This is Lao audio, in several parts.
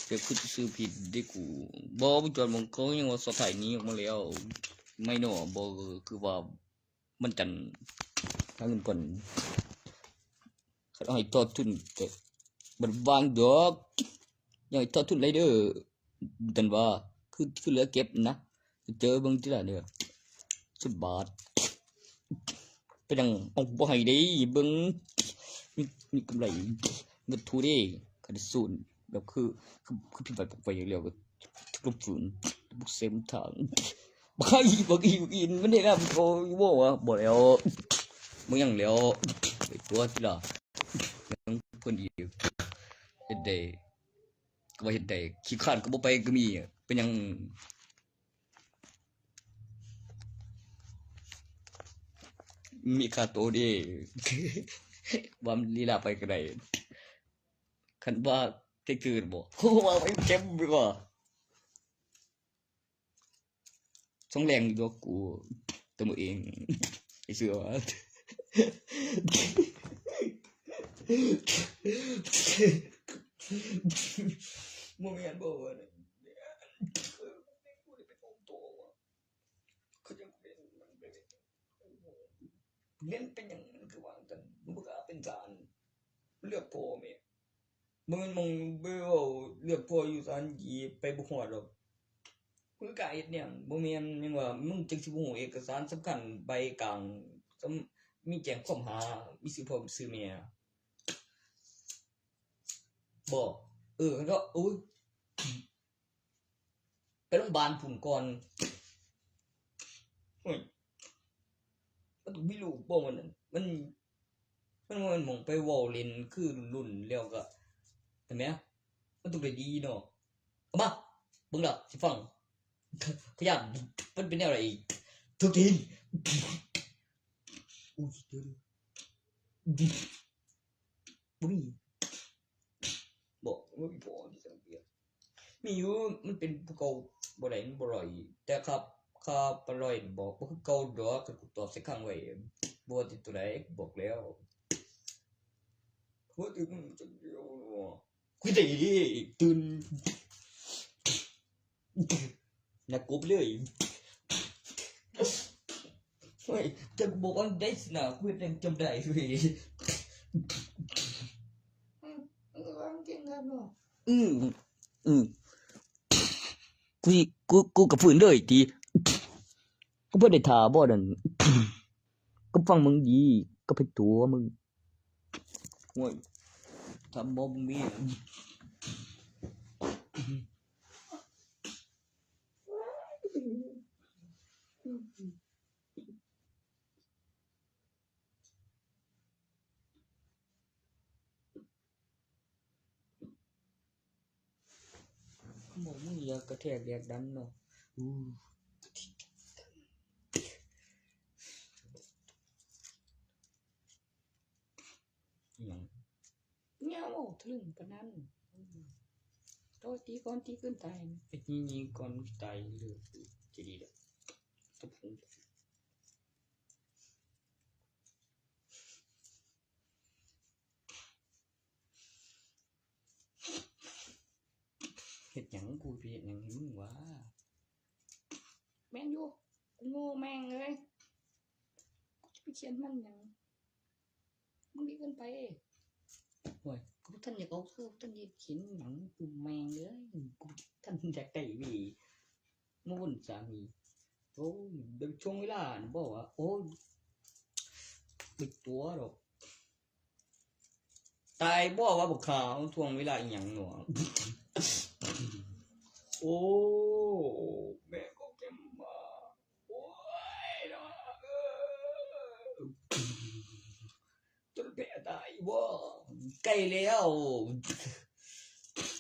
ແບບຄືຊື່ຜິດເດ້ກູ. ບໍ່ ບໍ່ຈອດ ມັນກໍຍັງວ່າສອດທ້າຍໜີອອກມາແລ້ວ. ໄມໂນ ບໍ່ ຄືວ່າ ວັນຈັນຫາເງິນກ່ອນ. ຄັນເອົາໃຫ້ຕໍ່ທຶນກໍບໍ່ໄດ້ຫວັງດອກ. ຢາກໃຫ້ຕໍ່ທຶນໄລເດີ ແຕ່ວ່າ ຄື ຄືເຫຼືອເກັບນະ. ເຈີເບິ່ງຕິລະເດີ ສິບບາດ. ເປັນຫຍັງເອົາບໍ່ໃຫ້ເດ້? ເບິ່ງ ມີ ມີກຳໄລເງິນທູເດ້. ຄັນສູນແບບຄື ຄື ຄືຜິດໄປ ໄປແລ້ວກໍ ທຸກລົງສູນ ທຸກເສັ້ນທາງ. ບັກອີ ບັກອີ ບັກອີ ມັນເຮັດນຳໂກບໍ່ວະ? ບໍ່ແລ້ວ ບໍ່ຫຍັງແລ້ວ. ໄປຕົວະຕິລະ ຍັງເພິ່ນອີກ. ເຮັດໄດ້ ກໍວ່າເຮັດໄດ້ ຂີ້ຄ້ານກໍບໍ່ໄປກໍມີ. ເປັນຫຍັງ? ມີຄ່າໂຕເດ້ ວ່າມັນລີລາໄປກໍໄດ້. ຄັນວ່າເທັກເຕີນບໍ່ ວ່າໄປເຕັມດີກວ່າ. ສອງແລງຢູ່ດອກກູ ແຕ່ມື້ເອງ ໄອ້ເສືອວ່າ ບໍ່ແມ່ນບໍ່ວະ? ເຂົາເຈົ້າເປັນ ມັນເປັນ ເປັນຫຍັງມັນຄືວ່າຈັ່ງຊັ້ນ? ບໍ່ກ້າເປັນສານ ເລືອກພໍ່ແມ່. ບໍ່ແມ່ນໝ່ອງໄປເວົ້າເລືອກພໍ່ຢູ່ສານຈີ ໄປບໍ່ຮອດດອກ. ມຶງກ້າເຮັດຫຍັງ? ບໍ່ແມ່ນຫຍັງວ່າ ມຶງຈັ່ງຊິບໍ່ຮູ້ເອກະສານສຳຄັນໃບກາງ ມີແຈ້ງຄວາມຫາ ມີຊື່ພໍ່ຊື່ແມ່ບໍ? ເອີ ເຂົາເຈົ້າ ໂອ້ຍ ໄປໂຮງບານພຸ້ນກ່ອນ. ໂອ້ຍ ມັນຕ້ອງມີລູກບໍ່? ມັນ ມັນ ມັນບໍ່ແມ່ນໝ່ອງໄປເວົ້າຫຼິ້ນຄືລຸ້ນແລ້ວກະ ເຫັນໄໝ? ມັນຕ້ອງໄດ້ດີເນາະ. ເອົາມາ ເບິ່ງລະ ຊິຟັງ. ພະຍານ ມັນເປັນແນວໃດ? ຖືກຕີນ. ໂອ້ຍ ບໍ່ມີ. ບໍ່ ບໍ່ມີພໍທີ່ຈະເປັນ. ມີຢູ່ ມັນເປັນຜູ້ເກົ່າບໍ່ໄດ້ ມັນບໍ່ລອຍ. ແຕ່ຄາ ຄາປະລອຍນີ້ບໍ່ ບໍ່ຄືເກົ່າດອກ. ຄັນກູຕອບໃສ່ຄັງໄວ້ ບໍ່ວ່າແຕ່ຕົວໃດ ບອກແລ້ວ. ຫົວຕື່ມຈັກດຽວ ຄືໄດ້ຕື່ນ ໜ້າກົບເລີຍ. ໂອ້ຍ ຈັກບອກອັນໃດຊິນະ ກູເຮັດຫຍັງຈຳໄດ້ເວີຍ. ອືມ ອືມ ອືມ ກູ ກູກໍຟື້ນເລີຍຕິ. ກູບໍ່ໄດ້ຖ້າບໍ່ນັ້ນ ກໍຟັງມຶງດີ ກໍໄປຕົວະມຶງ. ໂອ້ຍ ທຳບໍ່ມີ. ບໍ່ມີຢາກກະແທກແດກດັນເນາະ. ອີຫຍັງ? ຢ່າເວົ້າທະລຶ່ງປານນັ້ນ. ໂຕຕີກ່ອນ ຕີເກີນຕາຍ. ໄປຍິງໆກ່ອນຕາຍເລີຍ ຈະດີດອກ. ເຮັດຫຍັງ? ກູໄປເຮັດຫຍັງໃຫ້ມຶງວະ? ແມ່ນຢູ່ ກູໂງ່ແມ່ງເອີຍ ກູຈະໄປຂຽນມັນຫຍັງ? ມຶງດີເກີນໄປ. ໂອ້ຍ ກູບໍ່ທັນຢາກເອົາ ກູບໍ່ທັນໄດ້ຂຽນຫຍັງ ກູແມ່ງເອີຍ ກູບໍ່ທັນຢາກໄດ້ເວີຍ. ມາວົນສາມີ. ໂອ້ຍ ໄດ້ຊ່ວງເວລານັ້ນບໍ່ວະ? ໂອ້ຍ ໄປຕົວະດອກ. ຕາຍບໍ່ວະບັກຫາ ຊ່ວງເວລາອີ່ຫຍັງເນາະ? ໂອ້ ແມ່ກໍເກັບມາ. ໂອ້ຍ ເນາະ ເອີ ຕົນແພ້ຕາຍບໍ່? ໃກ້ແລ້ວ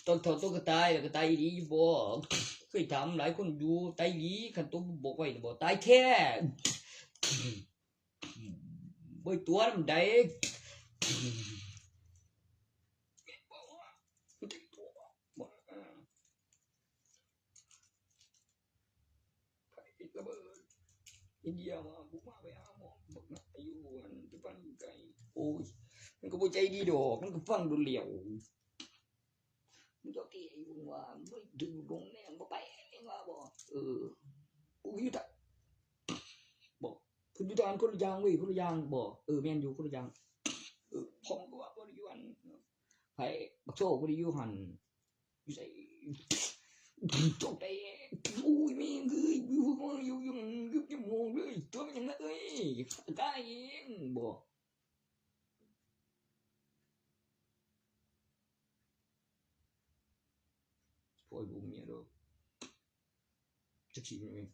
ຕອນເຖົ້າໂຕກໍຕາຍ ແລ້ວກໍຕາຍອີ່ຫຼີບໍ່? ເຄີຍຖາມຫຼາຍຄົນຢູ່ ຕາຍອີ່ຫຼີ. ຄັນໂຕບອກໄວ້ນີ້ບໍ່ຕາຍແທ້ ບໍ່ຕົວະນຳໃດ. ໄປຕິດລະເບີດ ອິນເດຍມາ ບໍ່ມາໄປຫາໝໍ ບັກໜ້າຢູ່ອັນ ຈະປັນໄກ. ໂອ້ຍ ມັນກໍບໍ່ໃຈດີດອກ ມັນກໍຟັງໂດນແລ້ວ. ມັນເຈົ້າທີ່ໃຫ້ຢູ່ ວ່າບໍ່ໄດ້ຖືກລົງແນວ ບໍ່ໄປວ່າບໍ່ ເອີ ກູຢູ່ຕະ ບໍ່ ເພິ່ນຢູ່ທາງຄົນລະຢ່າງເວີຍ ຄົນລະຢ່າງ ບໍ່ ເອີ ແມ່ນຢູ່ ຄົນລະຢ່າງ ເອີ ພໍ່ກໍວ່າບໍ່ໄດ້ຢູ່ຫັ້ນ ໃຜ ບັກໂຊບໍ່ໄດ້ຢູ່ຫັ້ນ ຢູ່ໃສ ຕົກໃຈ ໂອ້ຍ ແມ່ງເອີຍ ຢູ່ ຢູ່ ຢູ່ ຢູ່ ຢູ່ໂມງເລີຍ ຕົວແມ່ນຫຍັງນະເອີຍ ກາເອງ ບໍ່ ໂອ້ຍ ບໍ່ມີດອກ ຈັກຊິແມ່ນ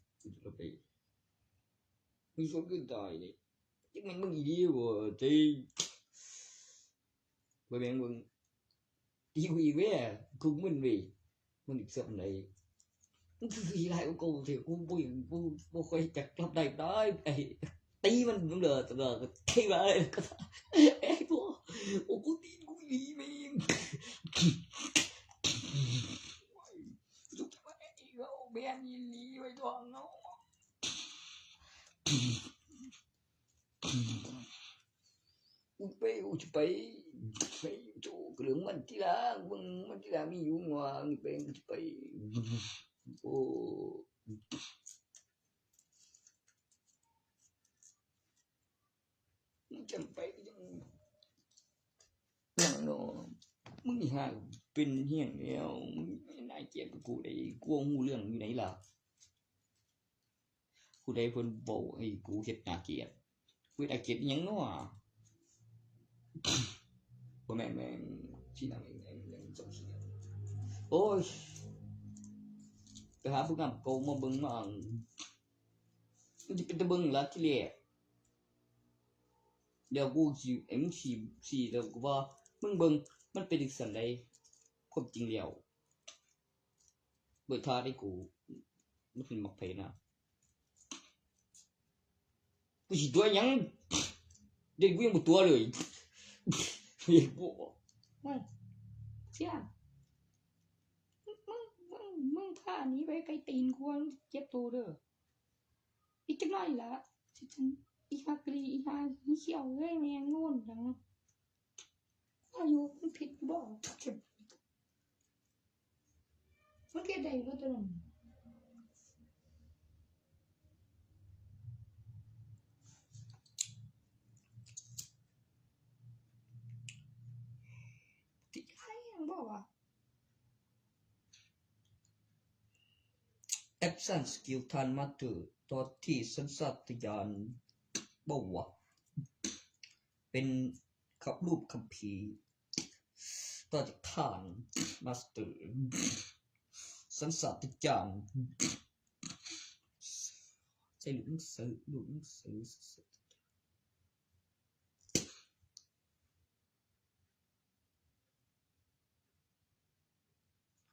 ໄປ ມີຄົນອື່ນຕາຍເດ້ ຈັກແມ່ນມຶງອີ່ຫຼີບໍ່ ເອີ ບໍ່ແມ່ນເບິ່ງ ຕີກູອີກເວີຍ ກູມຶນເວີຍ ມຶງອີກສ່ຳໃດ ມຶງຄືຂີ້ຮ້າຍກວ່າເກົ່າແທ້ ກູບໍ່ ບໍ່ ບໍ່ຄ່ອຍຈັກຮັບໄດ້ ໄດ້ ໄອ້ ຕີມັນເດີ ແຕ່ວ່າເທ່ຫຼາຍ ເອີຍ ບໍ່ ໂອ້ ກູຕີນກູອີ່ຫຼີແມ່ງ ສຸກຈະມາໄອ້ເອີ ແມ່ນອີ່ຫຼີໄວ້ດອງເນາະ. ໄປ ໂອ້ ຊິໄປ ໄປໂຈະເລື່ອງມັນຕິລະ ເບິ່ງມັນຕິລະ ມີຢູ່ຫຍັງ ໄປ ຊິໄປ ໂອ້ ມຶງຈຳໄປ ຍັງ ຫຍັງເນາະ ມຶງນີ້ຫາເປັນຫຍັງແລ້ວ ມຶງໜ້າກຽດກວ່າກູໄດ໋ ກູຮູ້ເລື່ອງຢູ່ໃດລະ? ຜູ້ໃດເພິ່ນເວົ້າໃຫ້ກູເຮັດໜ້າກຽດ ເຮັດໜ້າກຽດອີ່ຫຍັງເນາະ ບໍ່ແມ່ນ ແມ່ນ ຊີ້ນຳ ແມ່ນ ແມ່ນ ແມ່ນ ໂອ້ຍ ໄປຫາຜູ້ນຳເກົ່າມາເບິ່ງມາ ມັນຊິເປັນຕາເບິ່ງລະທີແລກ ດຽວກູຊິ ເອີ ມຶງຊິ ຊິ ແລ້ວກູວ່າ ມຶງເບິ່ງ ມັນເປັນຈັ່ງຊັ້ນໃດ ຄວາມຈິງແລ້ວ ເບິ່ງທ່າໃດກູ ມັນເປັນໝາກໄຜນະ ກູຊິຕົວະຫຍັງ ເດ ກູຍັງບໍ່ຕົວະເລີຍ ເຮັດບໍ່ອອກ ໂອ້ຍ ເສຍ ມຶງ ມຶງ ມຶງ ມຶງພາໜີໄປໄກຕີນກູ ເຈັບໂຕເດີ. ອີກຈັກໜ້ອຍລະ ຊິ ອີ່ຫາກະລີ ອີ່ຫາຂີ້ຂຽວເອີຍ ແມ່ງໂງ່ນຫຍັງ ວ່າຢູ່ ມັນຜິດຢູ່ບໍ່ ມັນເຮັດໄດ້ບໍ່ຕົວນັ້ນ ຕິດໄຄຫຍັງບໍ່ວະ? ແອັກຊັນສະກິວທ່ານມາສເຕີ ຕໍ່ທີ່ສັນຊາດຕະຍານ ບໍ່ວະ ເປັນຄຳ ຮູບຄຳພີ ຕໍ່ຈາກທ່ານມາສເຕີ ສັນຊາດຕະຍານ ໃສ່ລູກໜັງສື ລູກໜັງສື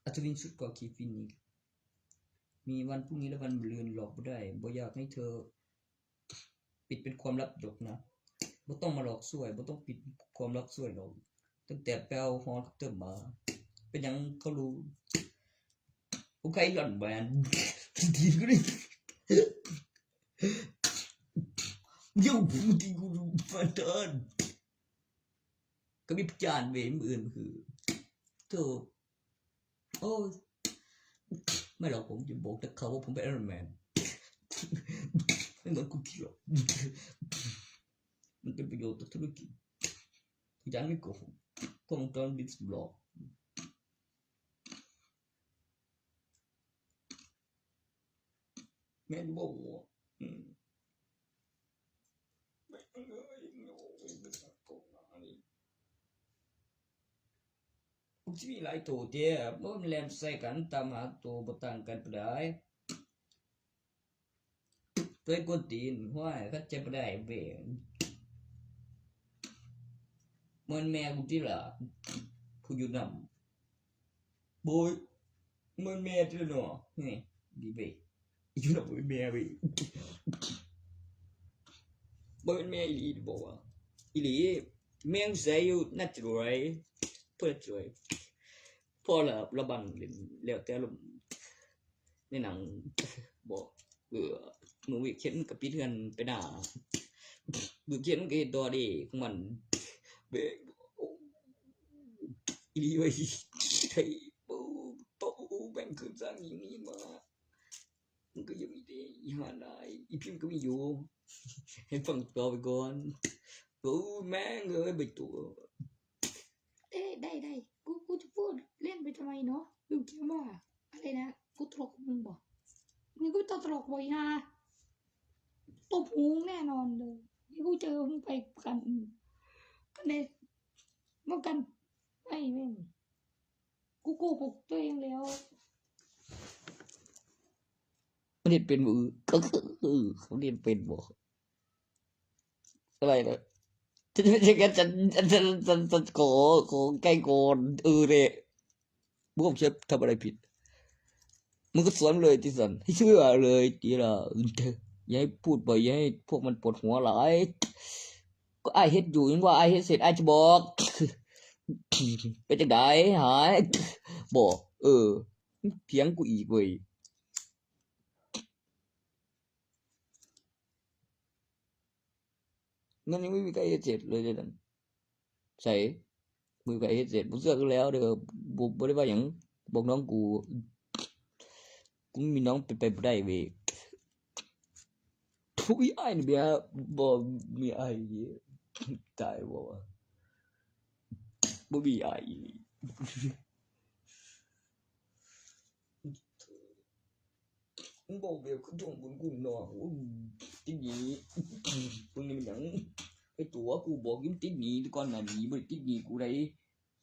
ອັດຕະວິນຊຸດເກາະຂີ້ຝິ່ນນີ້ ມີວັນພຸ່ງນີ້ ແລະ ວັນມະຮືນຫຼອກບໍ່ໄດ້ ບໍ່ຢາກໃຫ້ເທີປິດເປັນຄວາມລັບດົກນະ ບໍ່ຕ້ອງມາຫຼອກຊ່ວຍ ບໍ່ຕ້ອງປິດຄວາມລັບຊ່ວຍດອກ ຕັ້ງແຕ່ໄປເອົາຫໍເຕີມມາ ເປັນຫຍັງເຂົາຮູ້ ຜູ້ໃຄລອນແບນ ທີ່ດີກວ່ານີ້ ເຈົ້າຜູ້ທີ່ກູມາເດີນ ກໍມີພະຍານເວ ມື້ອື່ນຄື ໂທ ໂອ້ຍ ແມ່ນແລ້ວ ຜົມຈະບອກແຕ່ເຂົາວ່າຜົມເປັນໄອຣອນແມນ ແມ່ນບໍ່? ກູເກຍ ມັນເປັນປະໂຫຍດຕໍ່ທຸລະກິດ ຢານມີໂກ ກ້ອງວອງຈອນປິດສຳລອງ ແມ່ນບໍ່? ອືມ ແມ່ນເອີຍ ໂອ້ຍ ມັນຊິມີຫຼາຍໂຕເດ ບໍ່ແມ່ນແລ່ນໃສ່ກັນ ຕາມຫາໂຕບໍ່ຕ່າງກັນປານໃດ. ໂຕກວນຕີນ ຫ້ວຍ ຄັນເຈັບບໍ່ໄດ້ເບງ ແມ່ນແມ່ກູຕິລະ ຜູ້ຢູ່ນຳ ໂບຍ ແມ່ນແມ່ຕິລະເນາະ ນີ້ ດີເບ ຢູ່ນຳ ບໍ່ແມ່ນແມ່ເວີຍ ບໍ່ແມ່ນແມ່ອີ່ຫຼີ ບອກວ່າ ອີ່ຫຼີ ແມ່ຢູ່ໃສ ຢູ່ນາຈະລວຍ ເພິ່ນຈະລວຍ ພໍລະ ລະບັນເຫຼັ້ນ ແລ້ວແຕ່ລາມ ໃນໜັງ ບອກ ເອີ ມື້ວຽກຂຽນກໍປິດເຮືອນໄປນາ ມື້ຂຽນກໍເຮັດຕໍ່ເດຂອງມັນ ເບ ອີ່ຫຼີເວີຍ ໄທ ໂອ້ ໂຕ ຄືສ້າງອີ່ນີ້ມາ ມັນກໍຍັງມີເດ ອີ່ຫ່ານາຍ ອີ່ພິມກໍມີຢູ່ ໃຫ້ຟັງຕໍ່ໄປກ່ອນ. ໂອ້ ແມ່ງເອີຍ ໃບຕົວ ເອີ ໄດ້ ໄດ້ ກູ ກູຈະໂພດຫຼິ້ນໄປທຳໄມເນາະ? ລູກເກມວ່າ ອະໄລນະ? ກູຕະຫຼົກກັບມຶງບໍ? ນີ້ກູຕະຫຼົກບໍອີ່ຫ່າ? ຕົບຫູແນ່ນອນເລີຍ. ນີ້ກູເຈີມຶງໄປກັນ ກັນແນ່ ບໍ່ກັນ ໄອ້ແມ່ງ ກູໂກຫກຕົວເອງແລ້ວ. ມັນເຮັດເປັນບໍ່? ເອີ ເຂົາເຮັດເປັນບໍ່? ອະໄລນະ? ຂໍ ຂໍແກ້ງກ່ອນ ເອີແຫຼະ ບໍ່ເຮັດ ທຳອະໄລຜິດ ມຶງກໍສວນເລີຍຕິຊັ້ນ ໃຫ້ເຊື່ອເລີຍຕິລະ ຢ່າໃຫ້ພູດໄປ ຢ່າໃຫ້ພວກມັນປວດຫົວຫຼາຍ. ກໍອ້າຍເຮັດຢູ່ ຍັງວ່າອ້າຍເຮັດເສັດ ອ້າຍຈະບອກ ເປັນຈັ່ງໃດ ຫາຍ ບອກ ເອີ ຖຽງກູອີກເວີຍ. ມັນຍັງບໍ່ມີໃຜເຮັດເສັດເລີຍເດ້ນັ້ນ. ໃສ? ບໍ່ມີໃຜເຮັດເສັດ. ບໍ່ເຊື່ອກໍແລ້ວເດີ. ບໍ່ ບໍ່ໄດ້ວ່າຫຍັງ. ບອກນ້ອງກູ. ກູມີນ້ອງເປັນໄປບໍ່ໄດ້ເວີຍ. ອຸ້ຍ ອ້າຍນີ້ເບຍ ບໍ່ມີອ້າຍອີ່ຫຼີ. ຕາຍບໍ່ວະ? ບໍ່ມີອ້າຍອີ່ຫຼີ. ມຶງບອກແບບຄືທວງບຸນຄຸນເນາະ. ໂອ້ຍ ຕິດໜີ້ ເບິ່ງນີ້ແມ່ນຫຍັງ? ໄອ້ຕົວະ ກູບອກຢູ່ຕິດໜີ້ ແຕ່ກ່ອນໜ້ານີ້ບໍ່ໄດ້ຕິດໜີ້ ກູໄດ້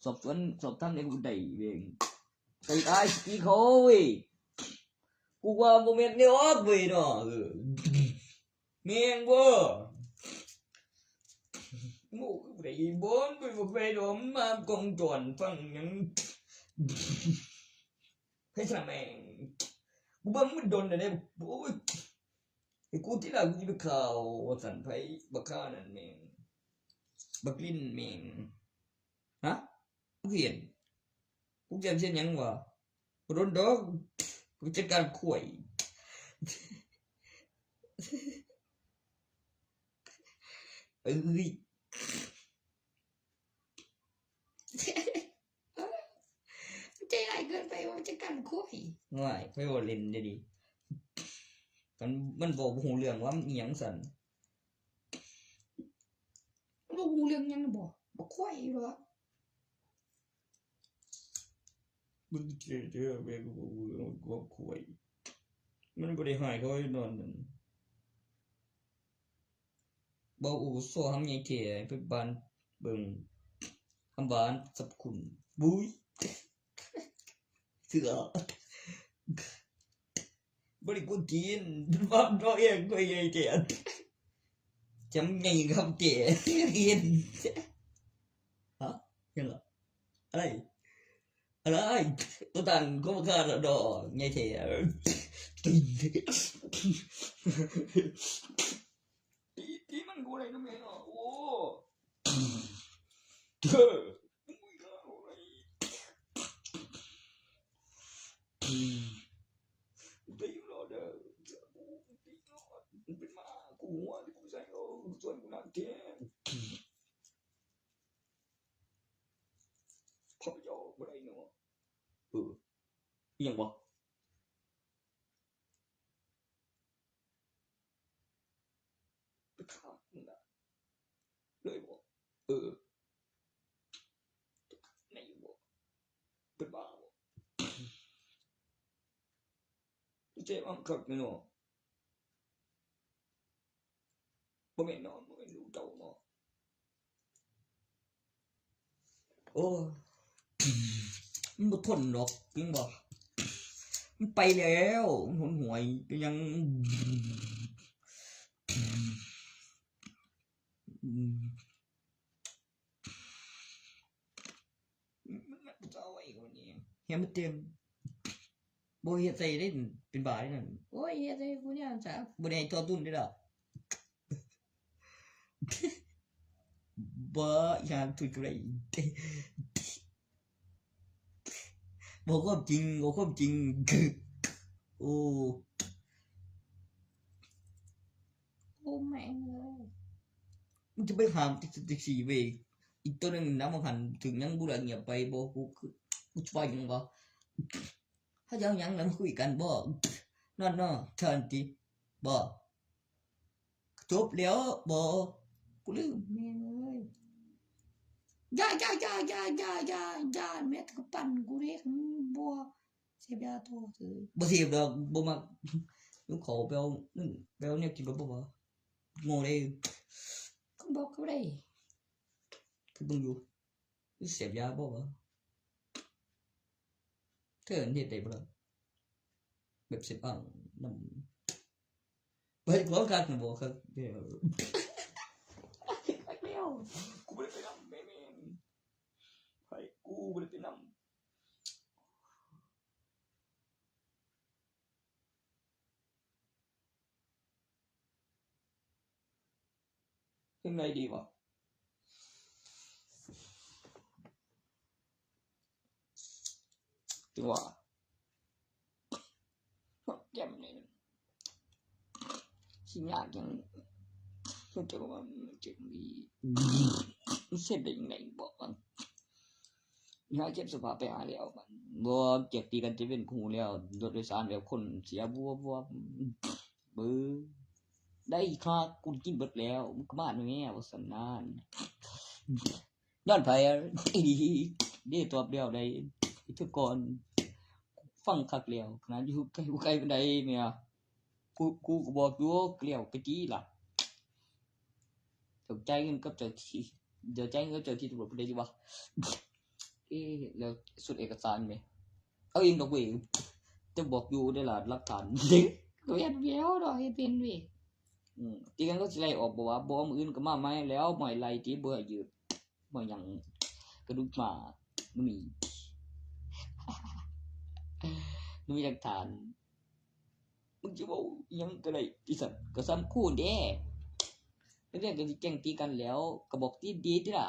ສອບສວນສອບຖາມແນວ ກູໄດ້ເວີຍ. ໄປຕາຍສະຕິເຂົາເວີຍ. ກູວ່າບໍ່ແມ່ນແນວອອກເວີຍເນາະ. ເອີ ແມ່ນບໍ່? ໂອ້ ໄປບໍ່ໄປດອກ ມາກ້ອງຈອນຟັງຫຍັງ? ໃຜສະແມ່ງ ກູເບິ່ງມັນດົນແລ້ວເດ້. ໂອ້ຍ ໃຫ້ກູຕິລະ ກູຊິໄປຂ້າວວ່າຊັ້ນ. ໃຜບັກຂ້ານັ້ນແມ່ງ ບັກລິນແມ່ງ ຮະ? ເຫັນ ພວກເຈົ້າເຮັດຫຍັງວະ? ບໍ່ດົນດອກ ໄປຈັດການຂ້ອຍ. ເອີຍ ໃຈຮ້າຍເກີນໄປ ວ່າຈັດການຂ້ອຍ. ໂອ້ຍ ຂ້ອຍເວົ້າຫຼິ້ນເດ້. ມັນ ມັນເວົ້າບໍ່ຮູ້ເລື່ອງວ່າມັນອີ່ຫຍັງຊັ້ນ. ມັນບໍ່ຮູ້ເລື່ອງຫຍັງນະບໍ? ບັກຂ້ອຍວ່າ ມຶງເຈເດີ ແມ່ງບໍ່ຮູ້ເລື່ອງ ບັກຂ້ອຍ. ມັນບໍ່ໄດ້ຮ້າຍເຂົານອນນັ້ນ. ເວົ້າໂອໂຊຫຳໃຫຍ່ແທ້ ໄປບ້ານເບິ່ງ ຫຳບ້ານສັບຄຸນ. ບຸ້ຍ ເສືອ ບໍ່ໄດ້ກວນຕີນ ເວົ້າເອງກໍໃຫຍ່ແທ້ ຈຳໃຫຍ່ຄັກແທ້ ເຫັນ ຮະ ຫຍັງລະ ອະໄລ ອະໄລ ໂຕຕັນກໍບໍ່ການລະດອກ ໃຫຍ່ແທ້ ຕີນ ຕີ ຕີມັນບໍ່ໄດ້ນະແມ່ເນາະ ໂອ້ ເອີ. ໄດ້ຢູ່ແລ້ວເດີ ເຊື່ອກູ ໄດ້ຢູ່ແລ້ວ ມັນເປັນໝາ ກູຫົວທີ່ກູໃສ່ ເອີ ສ່ວນກູໜັກແທ້ ເຂົາເຈົ້າບໍ່ໄດ້ເນາະ ເອີ ອີ່ຫຍັງວະ? ໄປຂ້າມຶງນະ ເລີຍບໍ? ເອີ ໄດ້ຢູ່ບໍ? ເປັນບ້າບໍ? ເຈັບອັງຄັກເນາະ ບໍ່ແມ່ນເນາະ ບໍ່ແມ່ນລູກເຈົ້າເນາະ. ໂອ້ຍ ມັນບໍ່ທົນດອກ ຈິງບໍ່? ມັນໄປແລ້ວ ມັນຫົນຫວຍ ເປັນຫຍັງ? ມັນ ມັນຈະເອົາໄວ້ກ່ອນນີ້ ເຮັດໃຫ້ມັນເຕັມ ບໍ່ເຮັດໃສ່ເດ້ ເປັນບ້າເດ້ນັ້ນ. ໂອ້ຍ ເຮັດໃສ່ຜູ້ແນວນັ້ນຊະ ບໍ່ໄດ້ໃຫ້ຕໍ່ຕຸນເດ້ລະ. ບໍ່ ອີ່ຫາ ທຸດກະໄລ ເວົ້າຄວາມຈິງ ເວົ້າຄວາມຈິງ ໂອ້ ໂອ້ ແມ່ງເອີຍ ມຶງຈະໄປຫ້າມຕິກ ຕິກສີ່ເວີຍ ອີກໂຕໜຶ່ງນຳ ວ່າຫັ້ນ ເຖິງຫຍັງບໍ່ລະ ງຽບໄປບໍ່ ກູ ກູຊິວ່າຫຍັງວະ? ເຈົ້າຫຍັງລະມາຄຸຍກັນບໍ? ນອນເນາະ ທ່ານຕິ ບໍ? ຈົບແລ້ວບໍ? ກູລືມ ແມ່ເອີຍ. ຢ່າ ຢ່າ ຢ່າ ແມ່ກະປັ່ນກູເດ້ ບໍ່ ເສບຢາຕໍ່ເຊີຍ. ບໍ່ເສບດອກ ບໍ່ມັກ. ຫິວເຂົ້າ ໄປເອົາ ໄປເອົາແນວກິນແບບບໍ່ວ່າ ໂງ່ເດ້. ກໍບອກເຂົາໄດ້ ຄືເບິ່ງຢູ່ ເສບຢາບໍ່ວະ? ເທີເຮັດໄດ້ບໍ່ລະ? ແບບເຊັດອ່າງນຳ ໄປຂອງຄັກນະບໍ່ຄັກແລ້ວ. ຄັກແລ້ວ ກູບໍ່ໄດ້ໄປນຳແມ່ນ ໄປ ກູບໍ່ໄດ້ໄປນຳ. ຈັ່ງໃດດີວະ? ຈັ່ງວ່າ ແກມນີ້ ຊິຍາກຫຍັງ? ເຈົ້າວ່າມັນຈະມີ ມັນເຮັດໄດ້ຈັ່ງໃດບໍ່ວະ? ຫາເກັບສະພາບໄປຫາແລ້ວມັນ ບໍ່ ຈາກຕີກັນແຕ່ເວັນກໍຮູ້ແລ້ວ ລົດໂດຍສານແບບຄົນເສຍບົວໆ ເບີ ໄດ້ຄ່າກຸນກິນເບິດແລ້ວ ມຶງກໍມາແດ່ວ່າຊັ້ນນານ. ຍ້ອນໃຜອີ່ຫຼີເດ້ ຕອບແລ້ວໄດ້ ເທື່ອກ່ອນ ຟັງຄັກແລ້ວ ຂະໜາດຢູ່ໄກ ຢູ່ໄກປານໃດແມ່ ກູ ກູກໍບອກຢູ່ ແລ້ວໄປຕີລະ ເຈົ້າຈ່າຍເງິນກັບເຈົ້າທີ່ ເຈົ້າຈ່າຍເງິນກັບເຈົ້າທີ່ຕຳຫຼວດຜູ້ໃດດີວະ? ເອ ແລ້ວຊຸດເອກະສານແໝ່ ເອົາເອງດອກເວີຍ ຈະບອກຢູ່ເດ້ລະ ຫຼັກຖານ ກໍເຮັດແລ້ວເນາະ ເຮັດເປັນເວີຍ. ອືມ ຕີກັນກໍຊິໄລ່ອອກບໍ່ວະ? ບໍ່ ມື້ອື່ນກໍມາໃໝ່ແລ້ວ ບໍ່ໃຫ້ໄລ່ຕິ ບໍ່ໃຫ້ຢືດ ບໍ່ຫຍັງ ກະດູກໝາ ມັນມີ ມັນມີຫຼັກຖານ. ມຶງຈະເວົ້າອີ່ຫຍັງກໍໄດ້ຕິຊັ້ນ ກໍສ່ຳຄູນເດ້ ແລ້ວກໍຊິແກ່ງຕີກັນແລ້ວ ກໍບອກຕີດີຕິລະ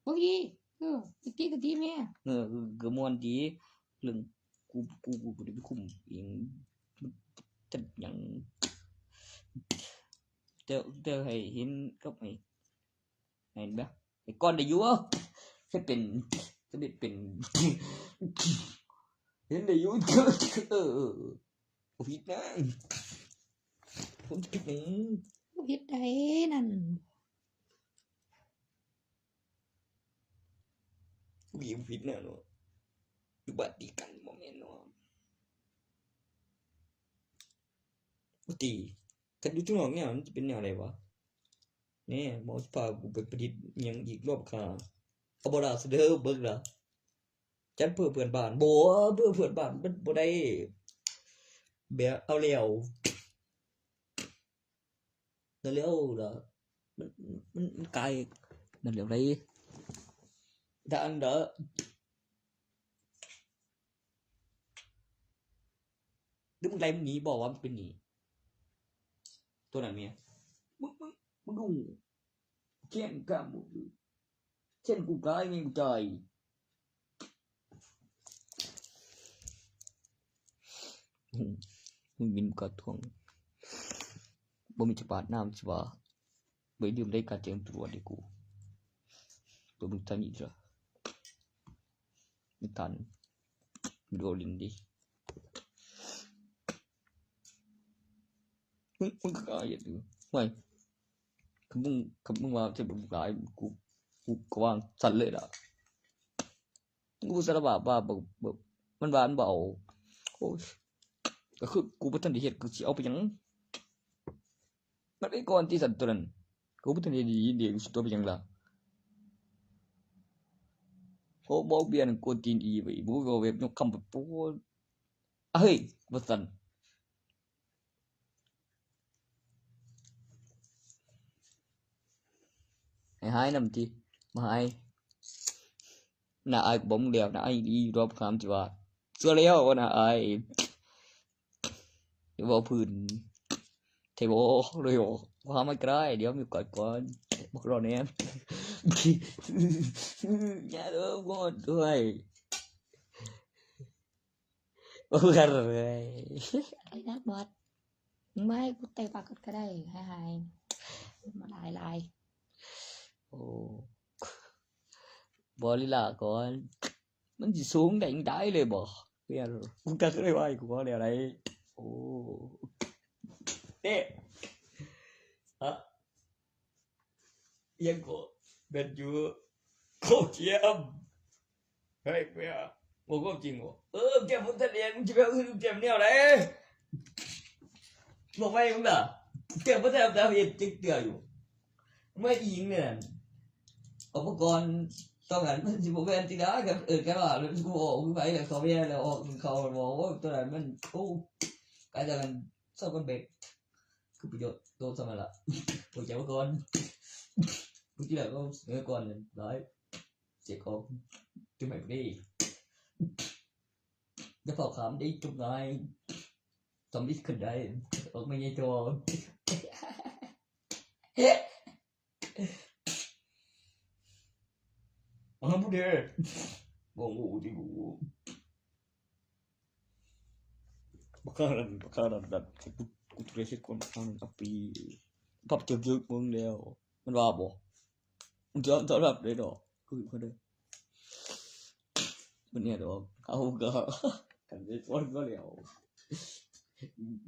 ບອກດີ ເອີ ຕິກໍຕີແມ່ ເອີ ກໍມ່ວນດີ ເລື່ອງ ກູ ກູ ກູບໍ່ໄດ້ໄປຄຸມອີ່ຫຍັງ ຈັກຫຍັງ ແຕ່ ແຕ່ໃຫ້ເຫັນກັບໃຫ້ ເຫັນບໍ່? ໄອ້ກ້ອນໄດ້ຢູ່ ເຮັດເປັນ ສຳເລັດເປັນ ເຫັນໄດ້ຢູ່ ເອີ ເອີ ເອີ ບໍ່ຜິດນະ ບໍ່ຜິດນະ ບໍ່ຜິດໃດນັ້ນ ຜູ້ຍິງຜິດແນ່ເນາະ ຢູ່ບ້ານຕີກັນບໍ່ແມ່ນເນາະ ບໍ່ຕີ ຄັນຢູ່ທາງນອກແນວມັນຈະເປັນແນວໃດວະ? ແນ່ ໝໍຊິພາກູໄປປະດິດຫຍັງອີກລອບຂ້າ ເອົາບໍ່ລະ ສະເດີເບິ່ງລະ ຈັດເພື່ອເພື່ອນບ້ານ ບໍ່ ເພື່ອເພື່ອນບ້ານມັນບໍ່ໄດ້ ແບບເອົາແລ້ວ ນັ້ນແລ້ວລະ ມັນ ມັນ ມັນກາຍ ນັ້ນແລ້ວໃດ ດາອັນດາ ຫຼືມຶງໄລ່ມັນໜີບໍ່ວ່າມັນເປັນໜີ ໂຕນັ້ນແມ່ ມຶງ ມຶງ ມຶງດູ ແຂນກາໝົດເລີຍ ເຊັ່ນກູກາຍແມ່ງກາຍ ມຶງບິນກະທວງ ບໍ່ມີຈະປາດນ້ຳຊິວ່າ ບໍ່ລືມໄດ້ການແຈ້ງຕຳຫຼວດເດ້ກູ ຕົວມຶງທຳອີກລະ ມັນທັນ ມັນໂດນຫຼິ້ນເດ້ ມຶງ ມຶງກໍເຮັດຢູ່ ຫ້ວຍ ຄັນມຶງ ຄັນມຶງວ່າຈະບໍ່ຫຼາຍ ກູ ກູກໍວາງຊັ້ນເລີຍລະ ກູສາລະພາບວ່າ ບ- ບ- ມັນວ່າມັນບໍ່ເອົາ ໂອ້ຍ ກໍຄືກູບໍ່ທັນໄດ້ເຮັດ ກູຊິເອົາໄປຫຍັງ ມັນໄປກ່ອນຕິຊັ້ນໂຕນັ້ນ ກູບໍ່ທັນໄດ້ດີເດ ກູຊິເອົາໄປຫຍັງລະ ໂອ້ ບອກເບຍນັ້ນກວນຕີນອີ່ຫວຍ ບໍ່ເວົ້າແບບຍົກຄຳ ໂອ້ ເຮີ້ຍ ວ່າຊັ້ນ ໃຫ້ຫາຍນຳຕິ ມາຫາຍ ໜ້າອາຍກໍບໍ່ມີແລ້ວ ໜ້າອາຍອີ່ຫຼີ ລອບຄາມຊິວ່າ ເຊື່ອແລ້ວວ່າໜ້າອາຍ ເວົ້າພື້ນ ໃຊ່ບໍ່ ເລີຍບໍ່ ຫາມາກໍໄດ້ ດຽວມີໂອກາດກ່ອນ ບອກລອແດ່ ຢ່າເດີ ບໍ່ດ້ວຍ. ໂອ້ຍ ໄອ້ນັກບອດ ມຶງມາໃຫ້ກູແຕ່ປາກກອດກໍໄດ້ ຫາຍໆ ມາຫຼາຍໆ ໂອ້ ບໍລິລາກ່ອນ ມັນຊິສູງໄດ້ຈັ່ງໃດເລີຍບໍ? ເປັນຫຍັງ? ມຶງກະຄືໄດ້ວ່າໃຫ້ກູເວົ້າແນວໃດ? ໂອ້ ເຕະ ຮະ? ອີ່ຫຍັງເກາະ? ແມນຢູ ໂຄດຈຽມ. ເຮີ້ຍ ເປັນຫຍັງ? ເວົ້າຄວາມຈິງບໍ? ເອີ ແກບໍ່ທັນແລ້ວ ມຶງຊິໄປເອົາອື່ນ ແກແນວໃດ? ບອກໄວ້ມຶງນະ ແກບໍ່ທັນເຮັດຈັກເທື່ອຢູ່. ມາອີ່ຫຍັງແນວນັ້ນ ອຸປະກອນຕອນນັ້ນມັນຊິບໍ່ແມ່ນຕິລະ ຄັນເອີ້ນກັນວ່າ ແລ້ວຊິບໍ່ອອກຄືໃຜ ແລ້ວເຂົາແມ່ນແລ້ວອອກ ເຂົາບອກ ໂອ້ຍ ຕອນນັ້ນມັນ ໂອ້ ກາຍຈາກນັ້ນ ຊອບກັນແບກ ຄືປະໂຫຍດໂຕສ່ຳນັ້ນລະ ໂອ້ຍ ເຈົ້າກ່ອນ ຜູ້ທີ່ແລ້ວກໍສະເໜີກ່ອນຫຼາຍ ເສຍຂອງ ຈຸດໝາຍບໍ່ດີ ຢ່າຟ້າວຂ້າມເດ້ ຈົບງ່າຍ ສຳລິດຂຶ້ນໄດ້ ອອກມາໃຫຍ່ໂຕ. ອ້າວ ບໍ່ເດ້ ບໍ່ຮູ້ຕິກູ ບັກຂ້ານັ້ນ ບັກຂ້ານັ້ນ ນັ້ນ ກູ ກູເທຣດໃສ່ກ່ອນ ບັກຂ້ານັ້ນ ອັບປີ ປັບເຈີກໆ ມຶງແລ້ວ ມັນວ່າບໍ່ ມັນຈະຕ້ອງຮັບໄດ້ດອກ ຄືເຂົາເດີ ມັນເຮັດອອກ ເຮົາກໍ ກັນໄປຟ້ອນກໍແລ້ວ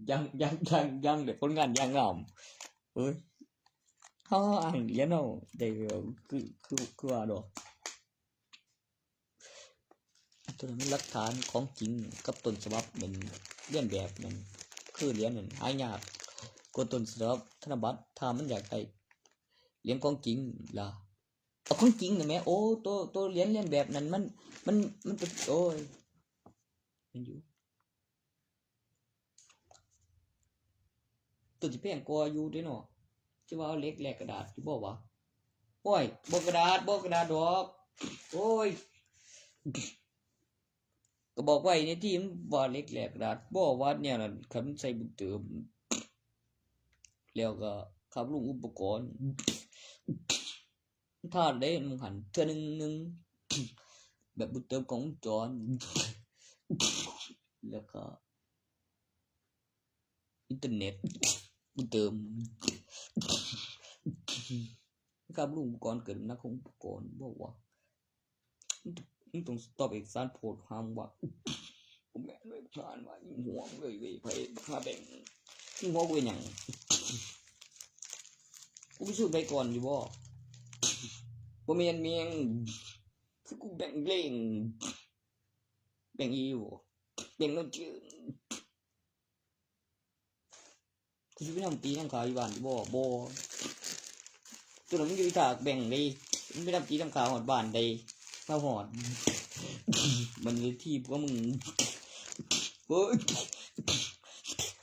ຍັງ ຍັງ ຍັງ ຍັງແຕ່ຜົນງານຢ່າງງາມ ເອີຍ ເຮົາອ້າງຫຼຽນເຮົາໄດ້ ຄື ຄື ຄືວ່າດອກ ຕົວນັ້ນມັນຫຼັກຖານຂອງຈິງກັບຕົ້ນສະບັບແມ່ນລຽນແບບນັ້ນ ຄືຫຼຽນນັ້ນຫາຍາກກວ່າຕົ້ນສະບັບທະນະບັດ ຖ້າມັນຢາກໄດ້ຫຼຽນຂອງຈິງລະ ເອົາຂອງຈິງນະແມະ ໂອ້ ໂຕ ໂຕຫຼຽນລຽນແບບນັ້ນມັນ ມັນ ມັນເປັນ ໂອ້ຍ ແມ່ນຢູ່. ຕົວຊິແພງກວ່າຢູ່ເດ້ເນາະ ຊິວ່າເອົາເຫຼັກແລກກະດາດຢູ່ບໍ່ວະ? ໂອ້ຍ ບໍ່ກະດາດ ບໍ່ກະດາດດອກ ໂອ້ຍ ກະບອກໄວ້ໃນທີມວ່າເຫຼັກແລກກະດາດ ບໍ່ວ່າແນວນັ້ນ ຄັນໃສ່ບຸນເຕີມ ແລ້ວກະຂັບລົງອຸປະກອນ ທາດເດ້ ມັນຫັນເທື່ອໜຶ່ງ ໜຶ່ງ ແບບບໍ່ເຕີມກ້ອງວົງຈອນ ແລ້ວກະອິນເຕີເນັດບໍ່ເຕີມ ກາບລຸງອຸປະກອນເກີນນ້ຳໜັກຂອງອຸປະກອນ ບອກວ່າ ມຶງຕ້ອງສະຕັອບເອກສານໂພດຫາມວ່າ ບໍ່ແມ່ນເວີຍ ຜ່ານມາຍິງຫົວເລີຍເວີຍ ໃຜຫາແບ່ງ ຍິງຫົວກູເປັນຫຍັງ? ກູໄປສູ້ໃຜກ່ອນຢູ່ບໍ່? ບໍ່ແມ່ນແມ່ງ ຄືກູແບ່ງເລງ ແບ່ງອີ່ຫຍັງ? ແບ່ງໂນເຈີມ ກູຊິໄປນຳຕີນຳຂ້າຢູ່ບ້ານຢູ່ບໍ່? ບໍ່ ຕົວນັ້ນມັນຢູ່ອີ່ທ່າແບ່ງເດ້ ມັນໄປນຳຕີນຳຂ້າຮອດບ້ານໃດ ມາຮອດ ມັນເລີຍຖີບກວ່າມຶງ ໂອ້ຍ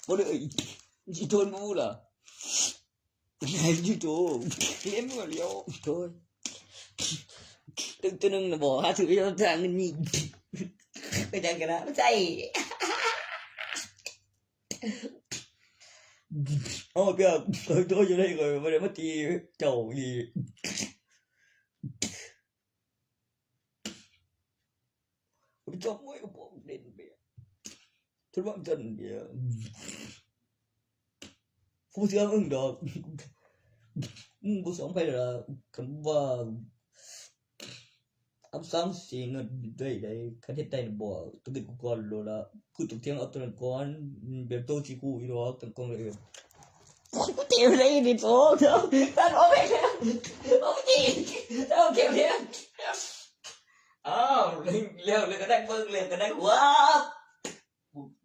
ບໍ່ເລີຍ ຊິທົນບໍ່ລະ ໃຫ້ຢູ່ໂຕ ເລັມບໍ່ຫຼຽວ ໂອ້ຍ ຕຶກຕົວໜຶ່ງນະບໍ່ ຫາຖືກຢູ່ທາງນີ້ ໄປທາງກະນະ ໃສ່ ເອົາເປີບ ໂຕຢູ່ໃດກໍບໍ່ໄດ້ມາຕີເຈົ້າອີ່ ໄປຈອບມວຍກັບພວກເດັ່ນເບຍ ທຸດວ່າງຈັນເບຍ ກູບໍ່ເຊື່ອມຶງດອກ ມຶງບໍ່ສອງໃຜລະ ຄັນວ່າ ອຳສັງເສຍເງິນໄດ້ໃດ ຄັນເຮັດໄດ້ນະບໍ່ ຕ້ອງເປັນກູກ່ອນໂລດລະ ກູຕ້ອງຖຽງເອົາຕົວນັ້ນກ່ອນ ແບບໂຕຊິກູອີ່ດອກ ຕັ້ງກ້ອງເລີຍ ກູເຕະໄປໄດ້ນີ້ໂຕ ເຈົ້າ ທ່ານອອກໄປແລ້ວ ໂອເຄ ໂອເຄ ໂອເຄ ອ້າວ ແລ້ວ ແລ້ວກະໄດ້ເບິ່ງ ແລ້ວກະໄດ້ ວ້າວ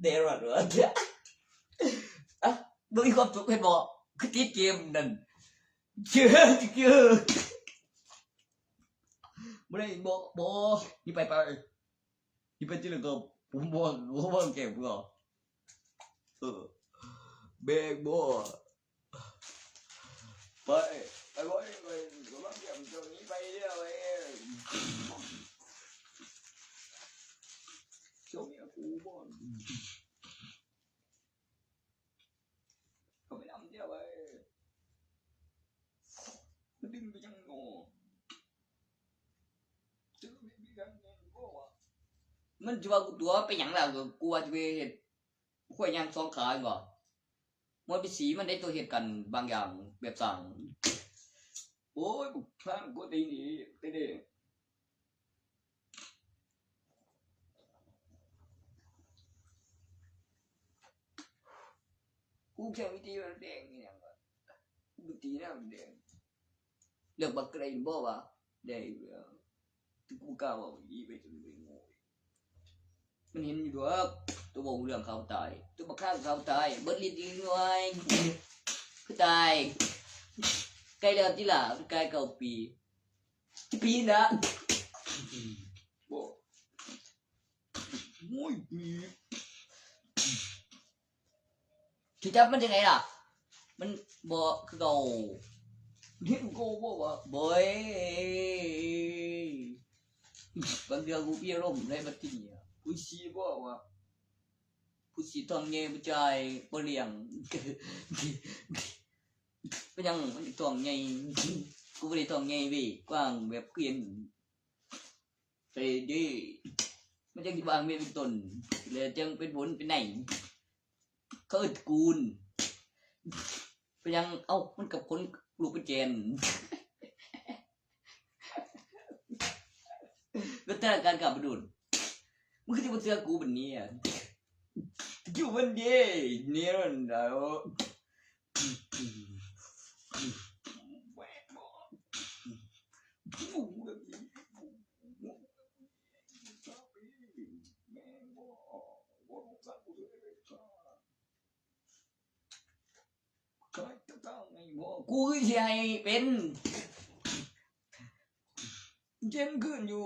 ເດຣອດ ອ່ະ ບໍ່ມີຄວາມສຸກເຫັນບໍ່ ຄືຕິດເກມນັ້ນ ເຈີ ເຈີ ບໍ່ໄດ້ ບໍ່ ບໍ່ ນີ້ໄປ ໄປ ນີ້ໄປ ຈິລະກໍ ຜົມບໍ່ ບໍ່ວາງແກ້ວເພື່ອ ເອີ ແບກບໍ່ ໄປ ໄປ ໄປ ໄປ ກຳລັງແກ້ວເຈົ້າໜີໄປແລ້ວ ເອີ ເຈົ້າເມຍກູບໍ່ ເຂົ້າໄປນຳເຈົ້າ ເອີ ມັນດຶງໄປຫຍັງນໍ ມັນຊິວ່າກູຕົວະໄປຫຍັງລະ ກູວ່າຊິໄປເຮັດ ຂ້ອຍຍ່າງສອງຂາແມ່ນບໍ່? ມັນເປັນສີມັນໄດ້ຕົວະເຮັດກັນບາງຢ່າງແບບສ້າງ ໂອ້ຍ ບັກຂ້າງກົດຕີນອີກເດ້ ເດ້ ເ ກູແຄ່ວິທີແດງອີ່ຫຍັງວະ ກູໄປຕີນ້ຳແດງ ເລືອກບັກກະໄດ້ບໍ່ວະ ໄດ້ຢູ່ແລ້ວ ແຕ່ກູບໍ່ກ້າເວົ້າອີ່ຫຼີໄປຈົນໄປໂງ່ ມັນເຫັນຢູ່ດອກ ໂຕເວົ້າເລື່ອງຂ້າວຕາຍ ໂຕບັກຂ້າງຂ້າວຕາຍ ເບິດລິດອີກໜ່ອຍ ຄືຕາຍ ໃກ້ແລ້ວຕິລະ ກາຍເກົ້າປີ ຈະປີນະ ໂອ້ຍ ຊິຈັບມັນຈັ່ງໃດລະ ມັນບໍ່ຄືເກົ່າ ເຫັນກູບໍ່ວ່າ ໂອ້ຍ ບາງເທື່ອກູມີອາລົມໃນບັດທີນີ້ ກູຊິບອກວ່າ ຜູ້ຊິທ້ອງໃຫຍ່ບໍ່ຈ່າຍບໍ່ລ້ຽງ ເປັນຫຍັງມັນທ້ອງໃຫຍ່ ກູບໍ່ໄດ້ທ້ອງໃຫຍ່ເວີຍ ກວ້າງແບບຄືຫຍັງ ໄປເດ້ ມັນຈັ່ງຊິວາງເວນເປັນຕົ້ນ ແລ້ວຈັ່ງເປັນຜົນເປັນໄນ ເຂົາເອີ້ນຕະກູນ ເປັນຫຍັງ ເອົ້າ ມັນກັບຄົນລູກເປັນແກນ ວັດທະນະການການມະນຸດ ມຶງຄືຊິບໍ່ເຊື່ອກູບັດນີ້ ຢູ່ມັນເດ້ ແນວນັ້ນດາວ. ກູຊິໃຫ້ເປັນ ເຈັນຄືນຢູ່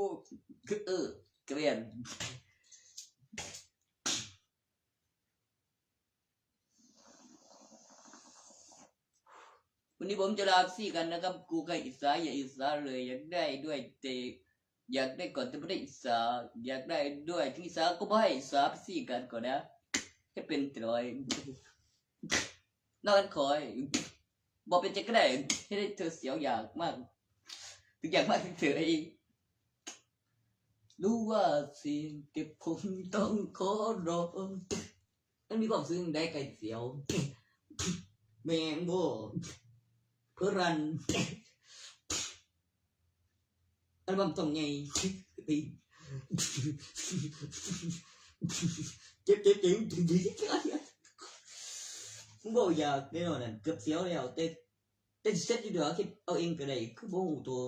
ຄື ເອີ ກະແມ່ນ. ວັນນີ້ผมจะลาพี่กันนะครับ กูใครอิจฉา อย่าอิจฉาเลย อยากได้ด้วยแต่ อยากได้ก่อนแต่ไม่ได้อิจฉา อยากได้ด้วยถึงอิจฉาก็ไม่ให้อิจฉา พี่กันก่อนนะ จะเป็นตรอย นอนคอย บ่เป็นจั่งใด เฮ็ดให้เธอเสียวอยากมาก ถึงอยากมากถึงเธอเอง รู้ว่าเสียงแต่ผมต้องขอร้อง มันมีความรู้สึกได้ไก่เสียว แม่งบ่ เพื่อรัน อัลบั้มต้องใหญ่ เจ็บ เจ็บ เจ็บ มึงบ่อยากแน่นอนนั่น เกือบเสียวแล้ว แต่ แต่สิเซ็ตอยู่เด้อ คิดเอาเองก็ได้ คือบ่ฮู้ตัว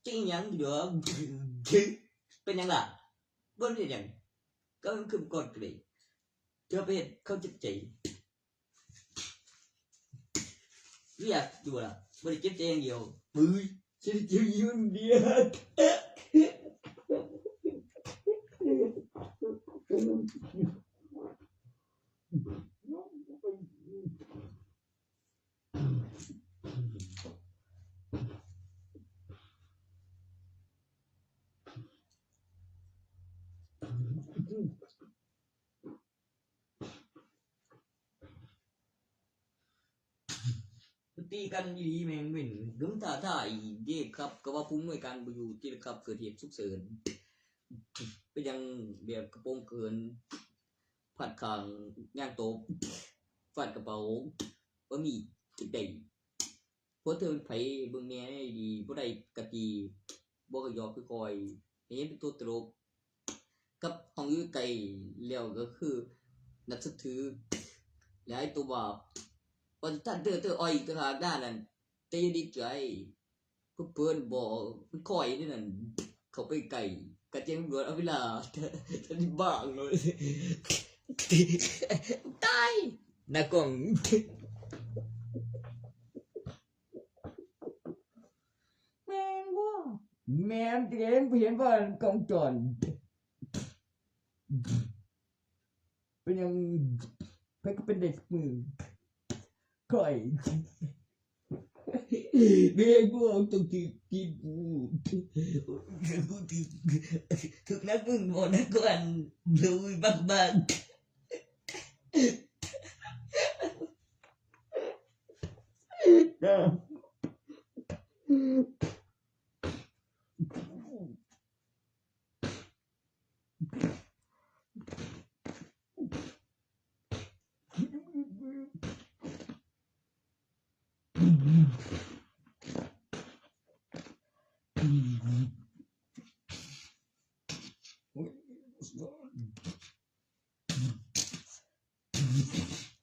จะอีหยังอยู่เด้อ เป็นหยังล่ะ บ่ได้เฮ็ดหยัง ก็มันคือก่อนก็ได้ เธอไปเฮ็ดเขาเจ็บใจ เรียกอยู่ล่ะ บ่ได้เจ็บใจอย่างเดียว ปื้ย ฉันเจ็บอยู่คนเดียว ตีกันอีหลีแม่งเว้น โดนท้าทายเด้ครับ ก็ว่าผู้อำนวยการบ่อยู่ติล่ะครับ เกิดเหตุฉุกเฉิน เป็นหยังแบบกระโปรงเกิน ฟาดข้าง ย่างตบ ฟาดกระเป๋า บ่มี จั่งใด ผัวเธอเป็นไผ เบิ่งแหน่ดี บ่ได้กะตี บ่ก็หยอกคือคอย ให้เห็นเป็นตัวตลก กับห้องอยู่ไกล แล้วก็คือนับถือ หลายตัวบาป ว่าท่านเธอ เธออ้อยอีกต่างหากหน้านั่น แต่อย่าดีใจ เพิ่นบอก มันคอยนี่นั่น เข้าไปใกล้ กะแจ้งตำรวจเอาเวลา ทันได้บ้างเลย ตาย หน้ากล้อง แม่นบ่ แม่นเอง บ่เห็นว่ากล้องจร เป็นหยัง ไผก็เป็นได้ทุกมื้อ ข้อย แม่นบ่ ต้องถืกตีนกู กูถืก ถืกนักมึงบ่นักกวน เลยบักบัก